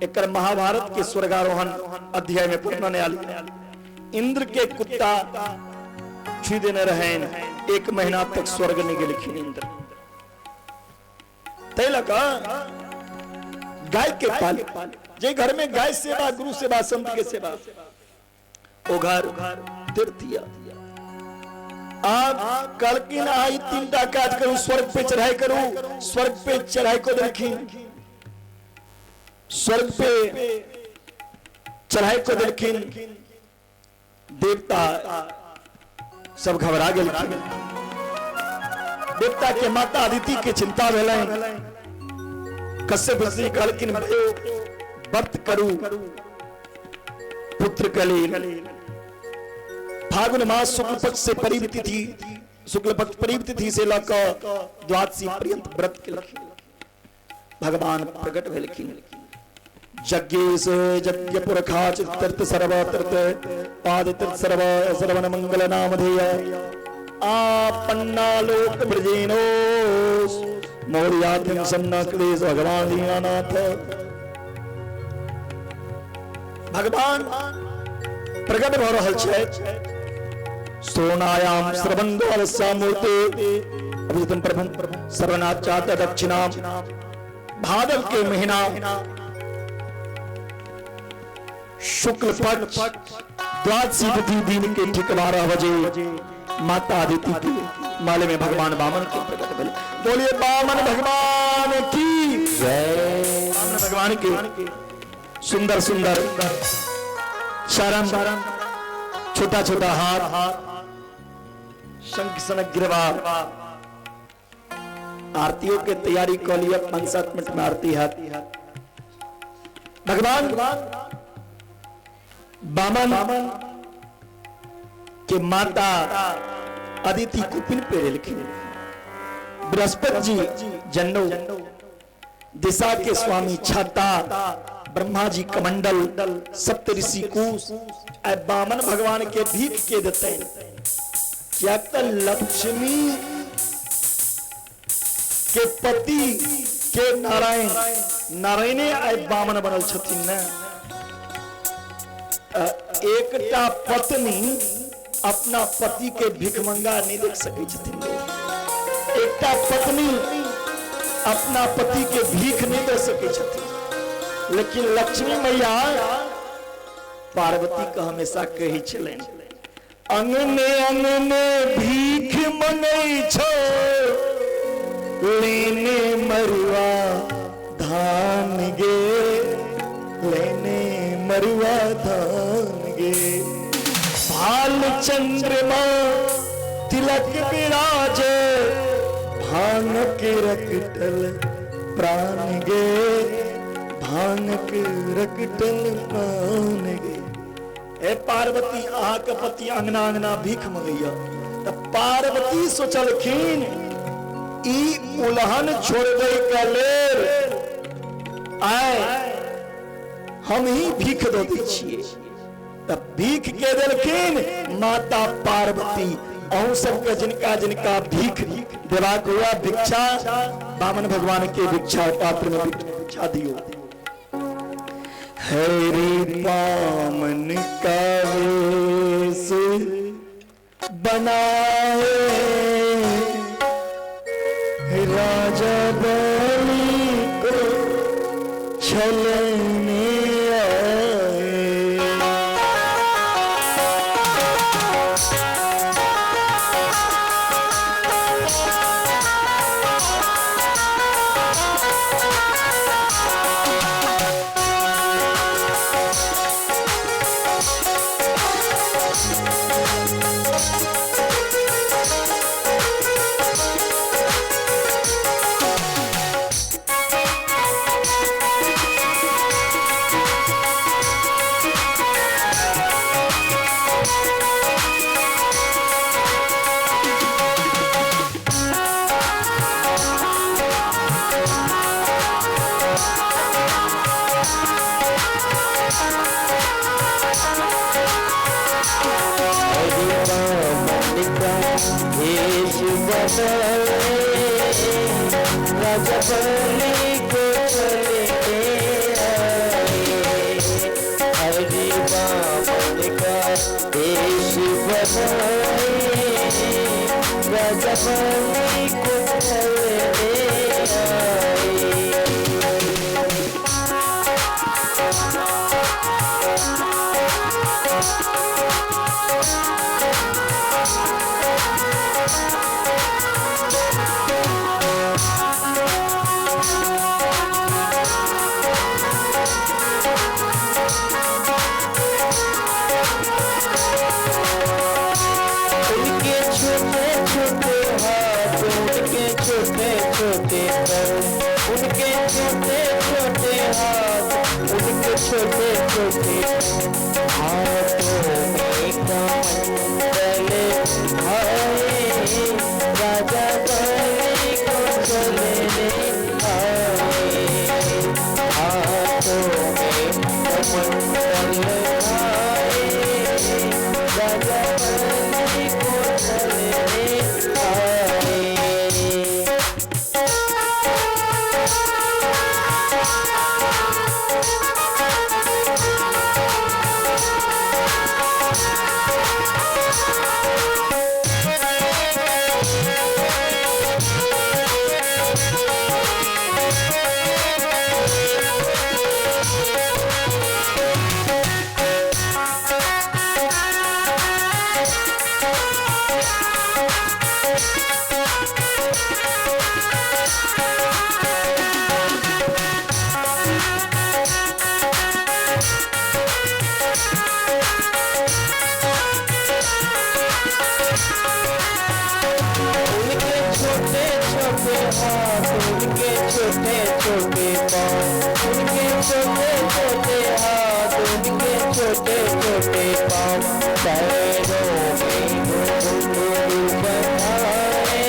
Speaker 2: एकर महाभारत के स्वर्गारोहण अध्याय में वर्णन आयल। इंद्र के कुत्ता छू देने रहन, एक महीना तक स्वर्ग नहीं गेलखिन इंद्र। तै लऽ कऽ गाय के पाल, जे घर में गाय सेवा, गुरु सेवा, संत के सेवा, ओ घर तीर्थ। आप कहलखिन आई तीन टा काज करू, स्वर्ग पे चढ़ाई करू। स्वर्ग पे चढ़ाई को देलखिन, स्वर्ग पे चढ़ाई को देलखिन। देवता सब घबरा गेलखिन। देवता के माता अदिति के चिंता भेलनि। कश्यप ऋषि कहलखिन व्रत करू पुत्र के लेल। फागुन मास शुक्ल पक्ष से परीब तिथि, शुक्ल पक्ष परीब तिथि से लऽ कऽ द्वादशी पर्यंत व्रत केलखिन। भगवान प्रकट भेलखिन। यज्ञेश यज्ञ पुरखा तीर्थ सर्व तीर्थ पाद तीर्थ सर्व श्रवण मंगल नामधेय आपन्नालोक ब्रजेनो मौर्याथिम सन्ना क्लेश भगवान दीनानाथ। भगवान प्रकट भऽ रहल छथि। सोनायाम श्रवणद्वारस्यामूर्ते अभिजितं प्रभुं सर्वनाचात दक्षिणाम। भादव के महीना शुक्ल पक्ष द्वादशी तिथि दिन के ठीक 12 बजे माता अदिति के माले में भगवान वामन के प्रकट भेल। बोलिए वामन भगवान की जय। वामन भगवान के सुंदर सुंदर शरण, छोटा छोटा हाथ, शंख सनक गिरवा। आरतियों के तैयारी कर लिया, 5-7 मिनट में आरती है। भगवान बामन के माता अदिति कुपिन पे लिखी। बृहस्पति जी जन्नो, दिशा के स्वामी छाता, ब्रह्मा जी कमंडल, सप्तऋषि कुश, बामन भगवान के भीख के देते। क्या लक्ष्मी के पति के नारायण, नारायणे आइ बामन बनल छथिन ने। एकटा पत्नी अपना पति के भिखमंगा नहीं देख सकै छथिन। एकटा पत्नी अपना पति के भीख नहीं दे सकै छथिन। लेकिन लक्ष्मी मैया पार्वती के हमेशा कहै छलनि, अंगने अंगने भीख मंगै छो, लेने मरुआ धान गे, लेने मरुआ धान गे। भाल चंद्रमा तिलक विराजे, भांग के रकटल प्राण गे, भांग के रकटल प्राण गे। हे पार्वती, अहाँ के पति अंगना अंगना भीख मंगैया। त पार्वती सोचलखिन ई उलहन छोड़बै के लेल आय हम ही भीख दऽ दै छियै। त भीख के देलखिन माता पार्वती। अहूँ सबके जिनका जिनका भीख देबाक हुआ भिक्षा, बामन भगवान के भिक्षा पात्र में भिक्षा दियो। हरि बामन का वेश बनाए राजा बलि को छलने आए।
Speaker 3: बनाए, राजा बलि को चलने आए। हरि बामन का देश बनाए, राजा बलि को चलने आए। उनके छोटे छोटे हाथ, उनके छोटे छोटे पैर, उनके छोटे छोटे हाथ, उनके छोटे छोटे हाथों में कमंडल आए, राजा बलि को चलने आए। हाथों में कमंडल आए, राजा बलि को चलने आए। उनके छोटे छोटे हाथ, उनके छोटे छोटे पाँव, उनके छोटे छोटे हाथ, उनके छोटे छोटे पाँव, पैरों में घुंघरू बंधाए,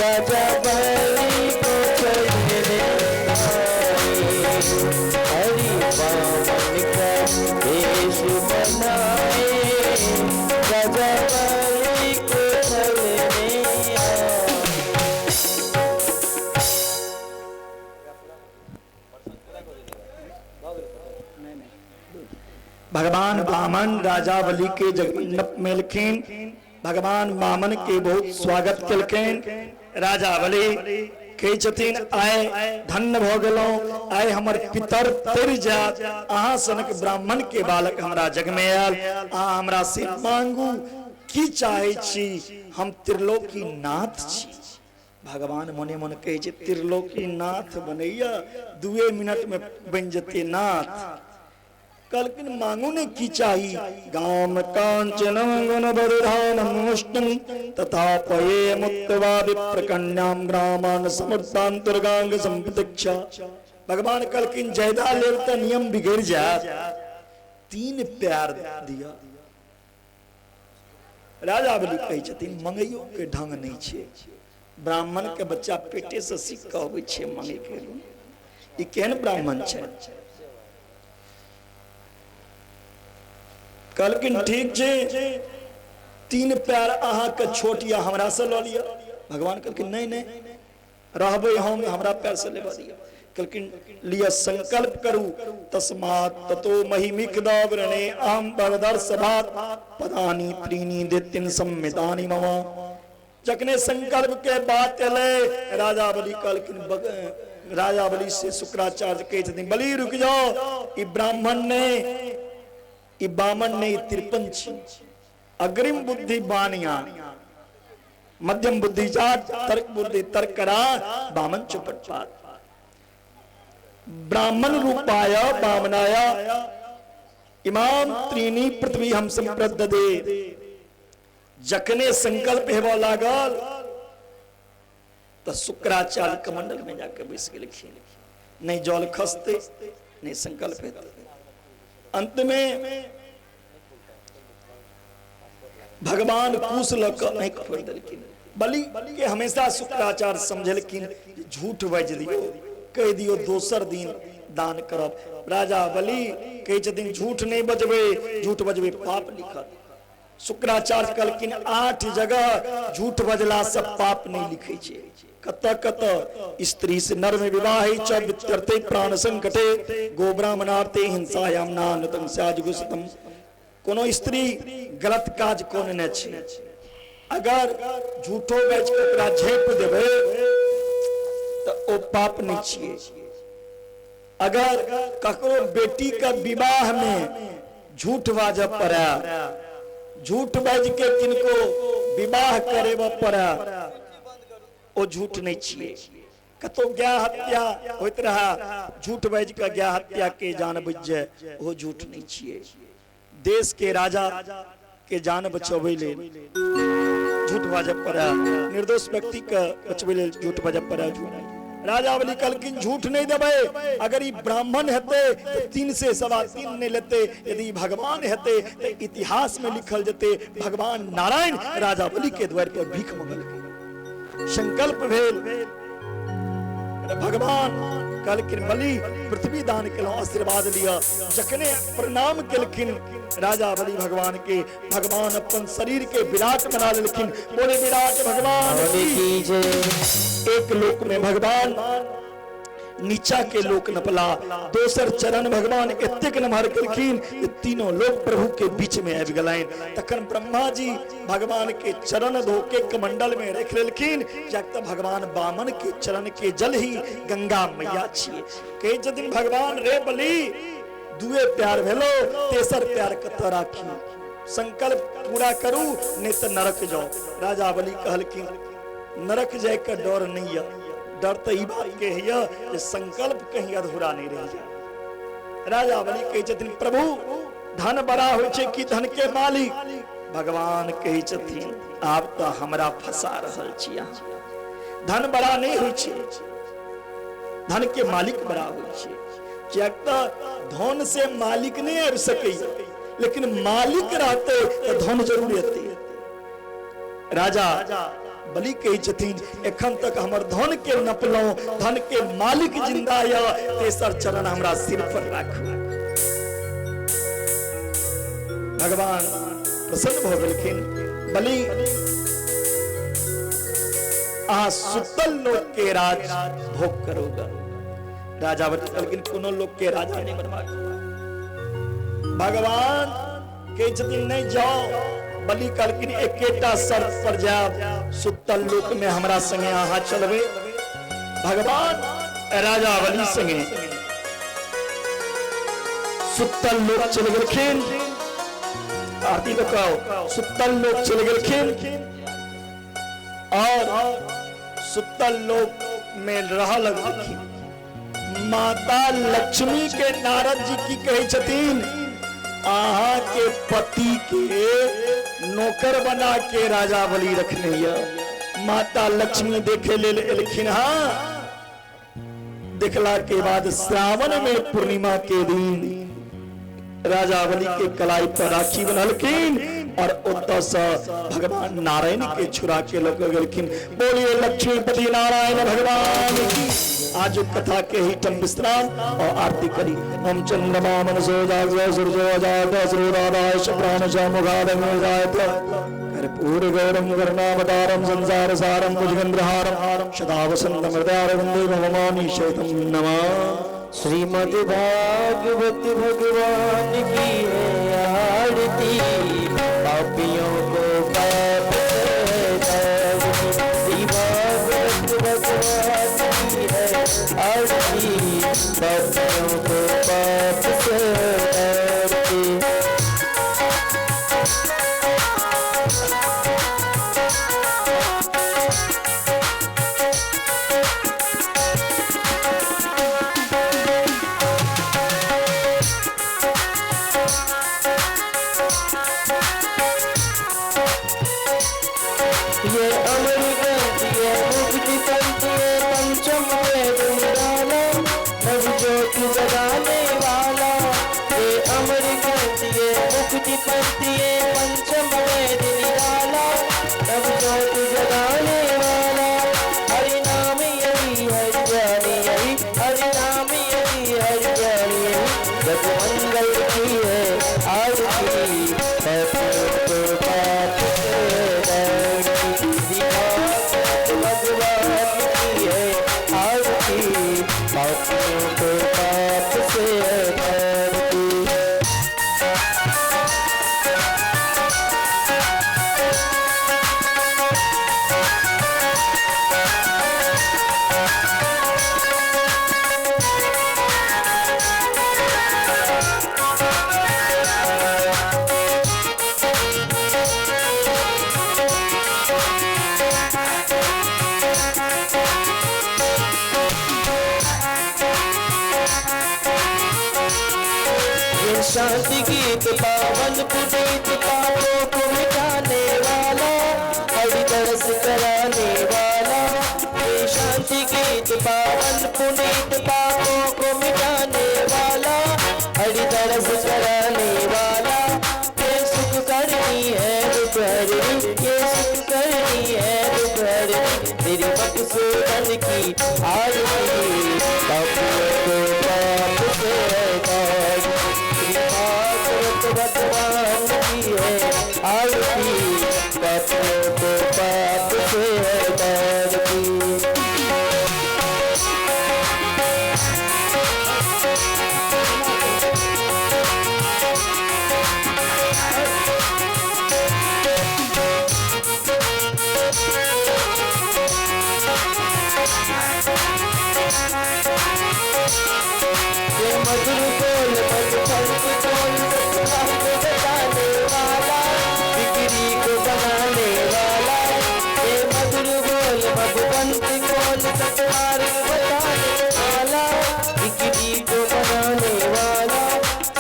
Speaker 3: राजा बलि को चलने आए। हरि बामन का देश बनाए, राजा बलि को चलने आए।
Speaker 2: भगवान वामन राजा बलि के जगमंडप में एलखिन। भगवान वामन के बहुत स्वागत केलखिन। राजा बलि कहै छथिन आय धन्य भऽ गेलहुँ, आय हमर पितर तर जात, अहाँ सनक ब्राह्मण के बालक हमरा जग में आयल, अहाँ हमरा से मांगू की चाहे छी, हम त्रिलोकी नाथ छी। भगवान मने मन कहै छै त्रिलोकी नाथ बनैया 2 मिनट में बनि जेतै नाथ। कहलखिन मांगू ने की चाही। गाम कांचनम गुण बरुधानम मुष्टम तथा पये मुक्तवा विप्रकन्याम ग्रामान समर्थांतर्गांग संप्रतिक्षा। भगवान कहलखिन जयदा लेल त नियम बिगड़ जात, 3 प्यार दिया। राजा बलि कहै छथिन मंगैयो के ढंग नहीं छै, ब्राह्मण के बच्चा पेटे से सीख के अबै छै मंगै के। ई केहन ब्राह्मण छै। कहलखिन ठीक छै, 3 पैर अहाँके छोट या हमरा से लऽ लिअ। भगवान कहलखिन नहीं नहीं, रहबै हम, हमरा पैर से लेबऽ दिअ। कहलखिन लिअ संकल्प करू। तस्मात् ततो महिमिक दावरणे अहम भगदर्शभात पदानि त्रीणि दितिन संमितानि मम। जखने संकल्प के बात एलै, राजा बलि कहलखिन राजा बलि से शुक्राचार्य कहै छथिन बलि रुकि जाओ, ई ब्राह्मण ने, ई बामन ने, तिरपन छी, अग्रिम बुद्धि बानिया, मध्यम बुद्धि जात, तर्क बुद्धि तर्क करा, बामन चुपट पात। ब्राह्मण रूपाय बामनाय इमाम त्रीनी पृथ्वी हम संप्रद दे। जखने संकल्प हेबऽ लागल त शुक्राचार्य कमंडल में जाके बैस गेलखिन। नहीं जल खसते, नहीं संकल्प हेतै। अंत में भगवान कुश लऽ कऽ आँखि फोड़ि देलखिन। बलि के हमेशा शुक्राचार्य समझलखिन झूठ बाजि दियौ, कहि दियौ दोसर दिन दान करब। राजा बलि कहै छथिन झूठ नहीं बजबै, झूठ बजबै पाप लिखत। शुक्राचार्य कहलखिन 8 जगह झूठ बजला से पाप नहीं लिखे छै। कत कत स्त्री से नर में विवाह च वित्यर्थे प्राण संकटे गो ब्राह्मणार्थे हिंसायाम नानतम स्याजुगुसतम। कोनो स्त्री गलत काज कोन ने छै, अगर झूठो बाजि के ओकरा झाँपि देबै तऽ ओ पाप नहीं छियै। अगर ककरो बेटी के विवाह में झूठ बाजऽ पड़े, झूठ बाजि के किनको विवाह करेबऽ पड़े, ओ झूठ नहीं छियै। कतौ गाय हत्या होइत रहा, झूठ बाजि के गाय हत्या के जान बचि जाय, ओ झूठ नहीं छियै। देश के राजा के जान बचबै लेल झूठ बाजऽ पड़े, निर्दोष व्यक्ति के बचबै लेल झूठ बाजऽ पड़े। झूठ राजा बलि कहलखिन झूठ नहीं देबै, अगर ई ब्राह्मण हेतै तऽ 3 से 3.25 नहीं लेतै, यदि भगवान हेतै तऽ इतिहास में लिखल जेतै भगवान नारायण राजा बलि के द्वार पर भीख मंगलकै। संकल्प भेल, भगवान कहलखिन बलि पृथ्वी दान केलहुँ, आशीर्वाद लिअ। जखने प्रणाम केलखिन राजा बलि भगवान के, भगवान अपन शरीर के विराट बना लेलखिन। बोले विराट भगवान की जय। एक लोक में भगवान नीचा के लोक नपला, दोसर चरण भगवान एतेक नमहर केलखिन तीनों लोक प्रभु के बीच में आबि गेलनि। तखन ब्रह्मा जी भगवान के चरण धो के कमंडल में रख लेलखिन, कियाक तऽ भगवान वामन के चरण के जल ही गंगा मैया छियै। कहै छथिन भगवान रे बलि दुए प्यार भेलो, तेसर प्यार कतऽ राखी, संकल्प पूरा करू नहीं तऽ नरक जाओ। राजा बलि कहलखिन नरक जाय के डर नहीं है, डर तो ई बात के है जे संकल्प कहीं अधूरा नहीं रह जाए। राजा बलि कहै छथिन प्रभु धन बड़ा होइ छै कि धन के मालिक? भगवान कहै छथिन आब तो हमरा फंसा रहल छी अहाँ। धन बड़ा नहीं होइ छै, धन के मालिक बड़ा होइ छै। कियाक तऽ धन से मालिक नहीं आबि सकैया, लेकिन मालिक रहते तऽ धन जरूर एतै। राजा बलि कहै छथिन एखन तक हमर धन के नपलहुं, धन के मालिक जिंदा य, तेसर चरण हमरा सिर पर राखू। भगवान प्रसन्न भऽ गेलखिन। बलि अहाँ सुतल लोक के राज भोग करोगा। राजा बलि कहलखिन कोनो लोक के राजा नहीं बनबाक। भगवान कहै छथिन नहीं जाओ। बलि कहलखिन एकेटा शर्त पर जायब, सुतल लोक में हमरा संगे अहाँ चलबै। भगवान राजा बलि संगे सुतल लोक चलि गेलखिन। आरती बताओ, सुतल लोक चलि गेलखिन और सुतल लोक में रह लगलखिन। माता लक्ष्मी के नारद जी की कहै छथिन अहाँ के पति के नौकर बना के राजा बलि रखने य। माता लक्ष्मी देखे लेल एलखिन। हाँ, देखला के बाद श्रावण में पूर्णिमा के दिन राजा बलि के कलाई पर राखी बनलखिन और ओतऽ से भगवान नारायण के छुरा के लऽ के गेलखिन। बोलिए लक्ष्मीपति नारायण भगवान की। आज कथा के ही टम विश्राम और आरती करी। ओम चंद्रमा मनसो जागो सूर्यो जागो सूर्योदाय प्राण मुखादय कर्पूर गौरम करुणावतारम संसार सारम भुजगेन्द्रहारम सदा वसंतम हृदयारविंदे भवानी शैतम नमः।
Speaker 3: श्रीमद् भागवत भगवान की है आरती, पापियों को पाप से तारती। भागवत भगवान की है आरती, पापियों को पाप से तारती। ये अमर ग्रंथ ये मुक्ति पंथ ये पंचम वेद निराला, नव ज्योति पावन पुनीत पापों को मिटाने वाला, हरि दर्श कराने वाला। ये शांति गीत पावन पुनीत पापों को मिटाने वाला, हरि दर्श कराने वाला। ये सुख करनी है दुख हरनी, ये सुख करनी है दुख हरनी, तेरी मकसूदन की आरती। पापियों को पाप से तार, श्री भागवत भगवान की है आरती। पापियों को पाप से तार की। ये मधुर बोल मधुपंथ बोल सत्संग बताने वाला, बिगड़ी को बनाने वाला। ये मधुर बोल मधुपंथ बोल सत्मार्ग बताने वाला, बिगड़ी को बनाने वाला।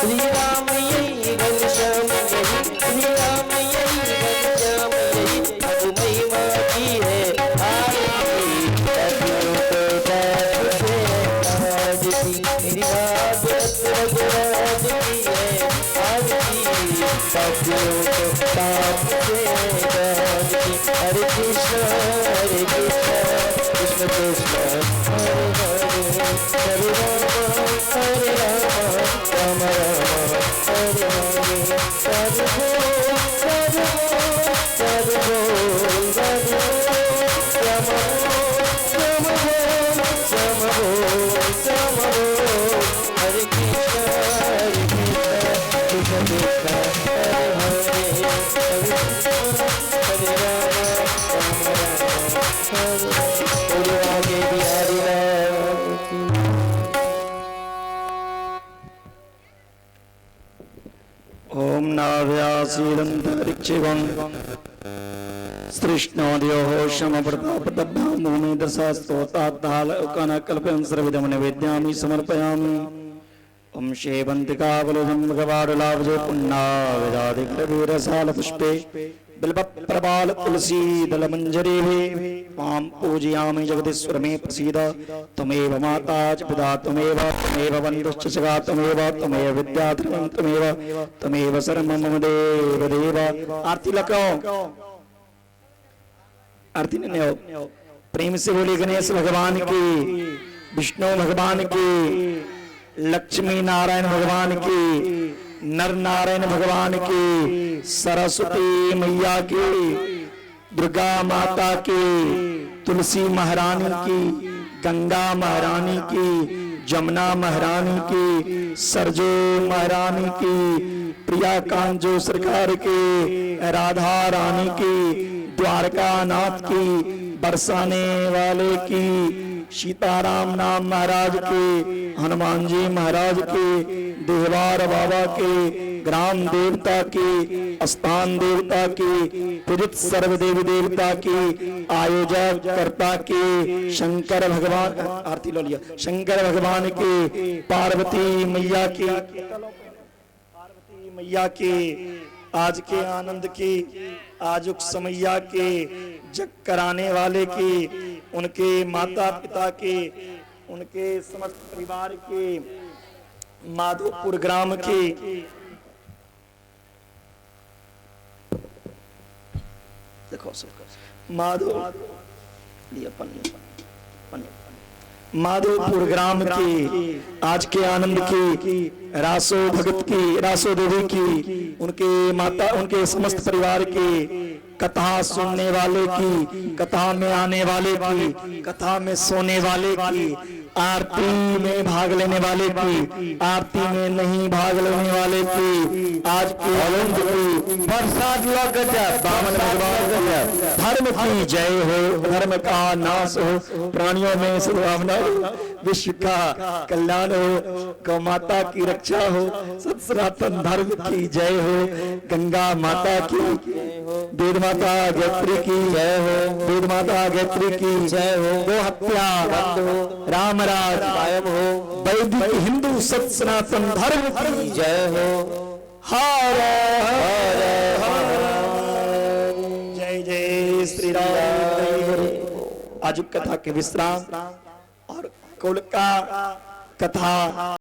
Speaker 3: श्री राम यही घनश्याम यही, श्री राम यही घनश्याम यही, अब महिमा की है आरती। पापियों को पाप से तारती, मेरी भागवत भगवान की है आरती। पापियों को पाप से तारती। हरे कृष्ण कृष्ण कृष्ण हरे हरे, हरे राम राम राम हरे हरे। हरे बोल हरे बोल हरे बोल हरे बोल, श्याम श्याम बोल श्याम बोल श्याम बोल। हरे कृष्ण कृष्ण कृष्ण हरे हरे, हरे हरे राम राम राम हरे। बोलो आगे बिहारी लाल की।
Speaker 2: ओम नाभ्यासीदन्तरिक्षिवं सृष्णोदयोः शमप्रतापतभ्यां भूमि दशास्तोतात्तालकल्पयं सर्वविधं निवेद्यामि समर्पयामि। ओम शेवन्तिकावलोधं भगवाडुलाभजे पुन्नाविदादिकरवीरसालपुष्पे बिल्वप्रबाल तुलसीदलमञ्जरीभिः त्वां पूजयामि जगदीश्वर मे प्रसीद। त्वमेव माता च पिता त्वमेव, त्वमेव बन्धुश्च सखा त्वमेव, त्वमेव विद्याधरं त्वमेव, त्वमेव सर्वं मम देव देव। आरती लगाओ, आरती नहीं हो। प्रेम से बोले गणेश भगवान की, विष्णु भगवान की, लक्ष्मी नारायण भगवान की, नर नारायण भगवान की, सरस्वती मैया की, दुर्गा माता की, तुलसी महारानी की, गंगा महारानी की, जमुना महारानी की, सरजू महारानी की, प्रिया कांजो सरकार की, राधा रानी की, द्वारका नाथ की, बरसाने वाले की, सीताराम नाम महाराज के, हनुमान जी महाराज के, देहवार बाबा के, ग्राम देवता के, स्थान देवता के, पूजित सर्व देवी देवता के, आयोजक कर्ता के, शंकर भगवान आरती लो लिया, शंकर भगवान के, पार्वती मैया के, पार्वती मैया के, आज के आनंद के, आजुक समैया के, जग कराने वाले के, उनके माता पिता के, उनके समस्त परिवार के, माधोपुर ग्राम के, देखो माधो लिया पन्ने पन्ने, माधोपुर ग्राम के आज के आनंद की, रासो भगत की, रासो देवी की, उनके माता, उनके समस्त परिवार के, कथा सुनने वाले की, कथा में आने वाले की, कथा में सोने वाले की, आरती में भाग लेने वाले की, आरती में नहीं भाग लेने वाले की, आज के आनंद की,
Speaker 4: प्रसाद
Speaker 2: बामन भगवान धर्म की जय हो, धर्म का नाश हो, प्राणियों में सद्भावना हो, विश्व का कल्याण हो, गौ माता की रक्षा हो, सत सनातन धर्म की जय हो, गंगा माता की, वेद माता गायत्री की जय हो, वेद माता गायत्री की जय हो, गो हत्या हो, राम राज कायम हो, वैदिक हिंदू सत सनातन धर्म की
Speaker 3: जय हो,
Speaker 2: हर हर हर। जय जय श्री राम। आजुक कथा के विश्राम और कोलका कथा।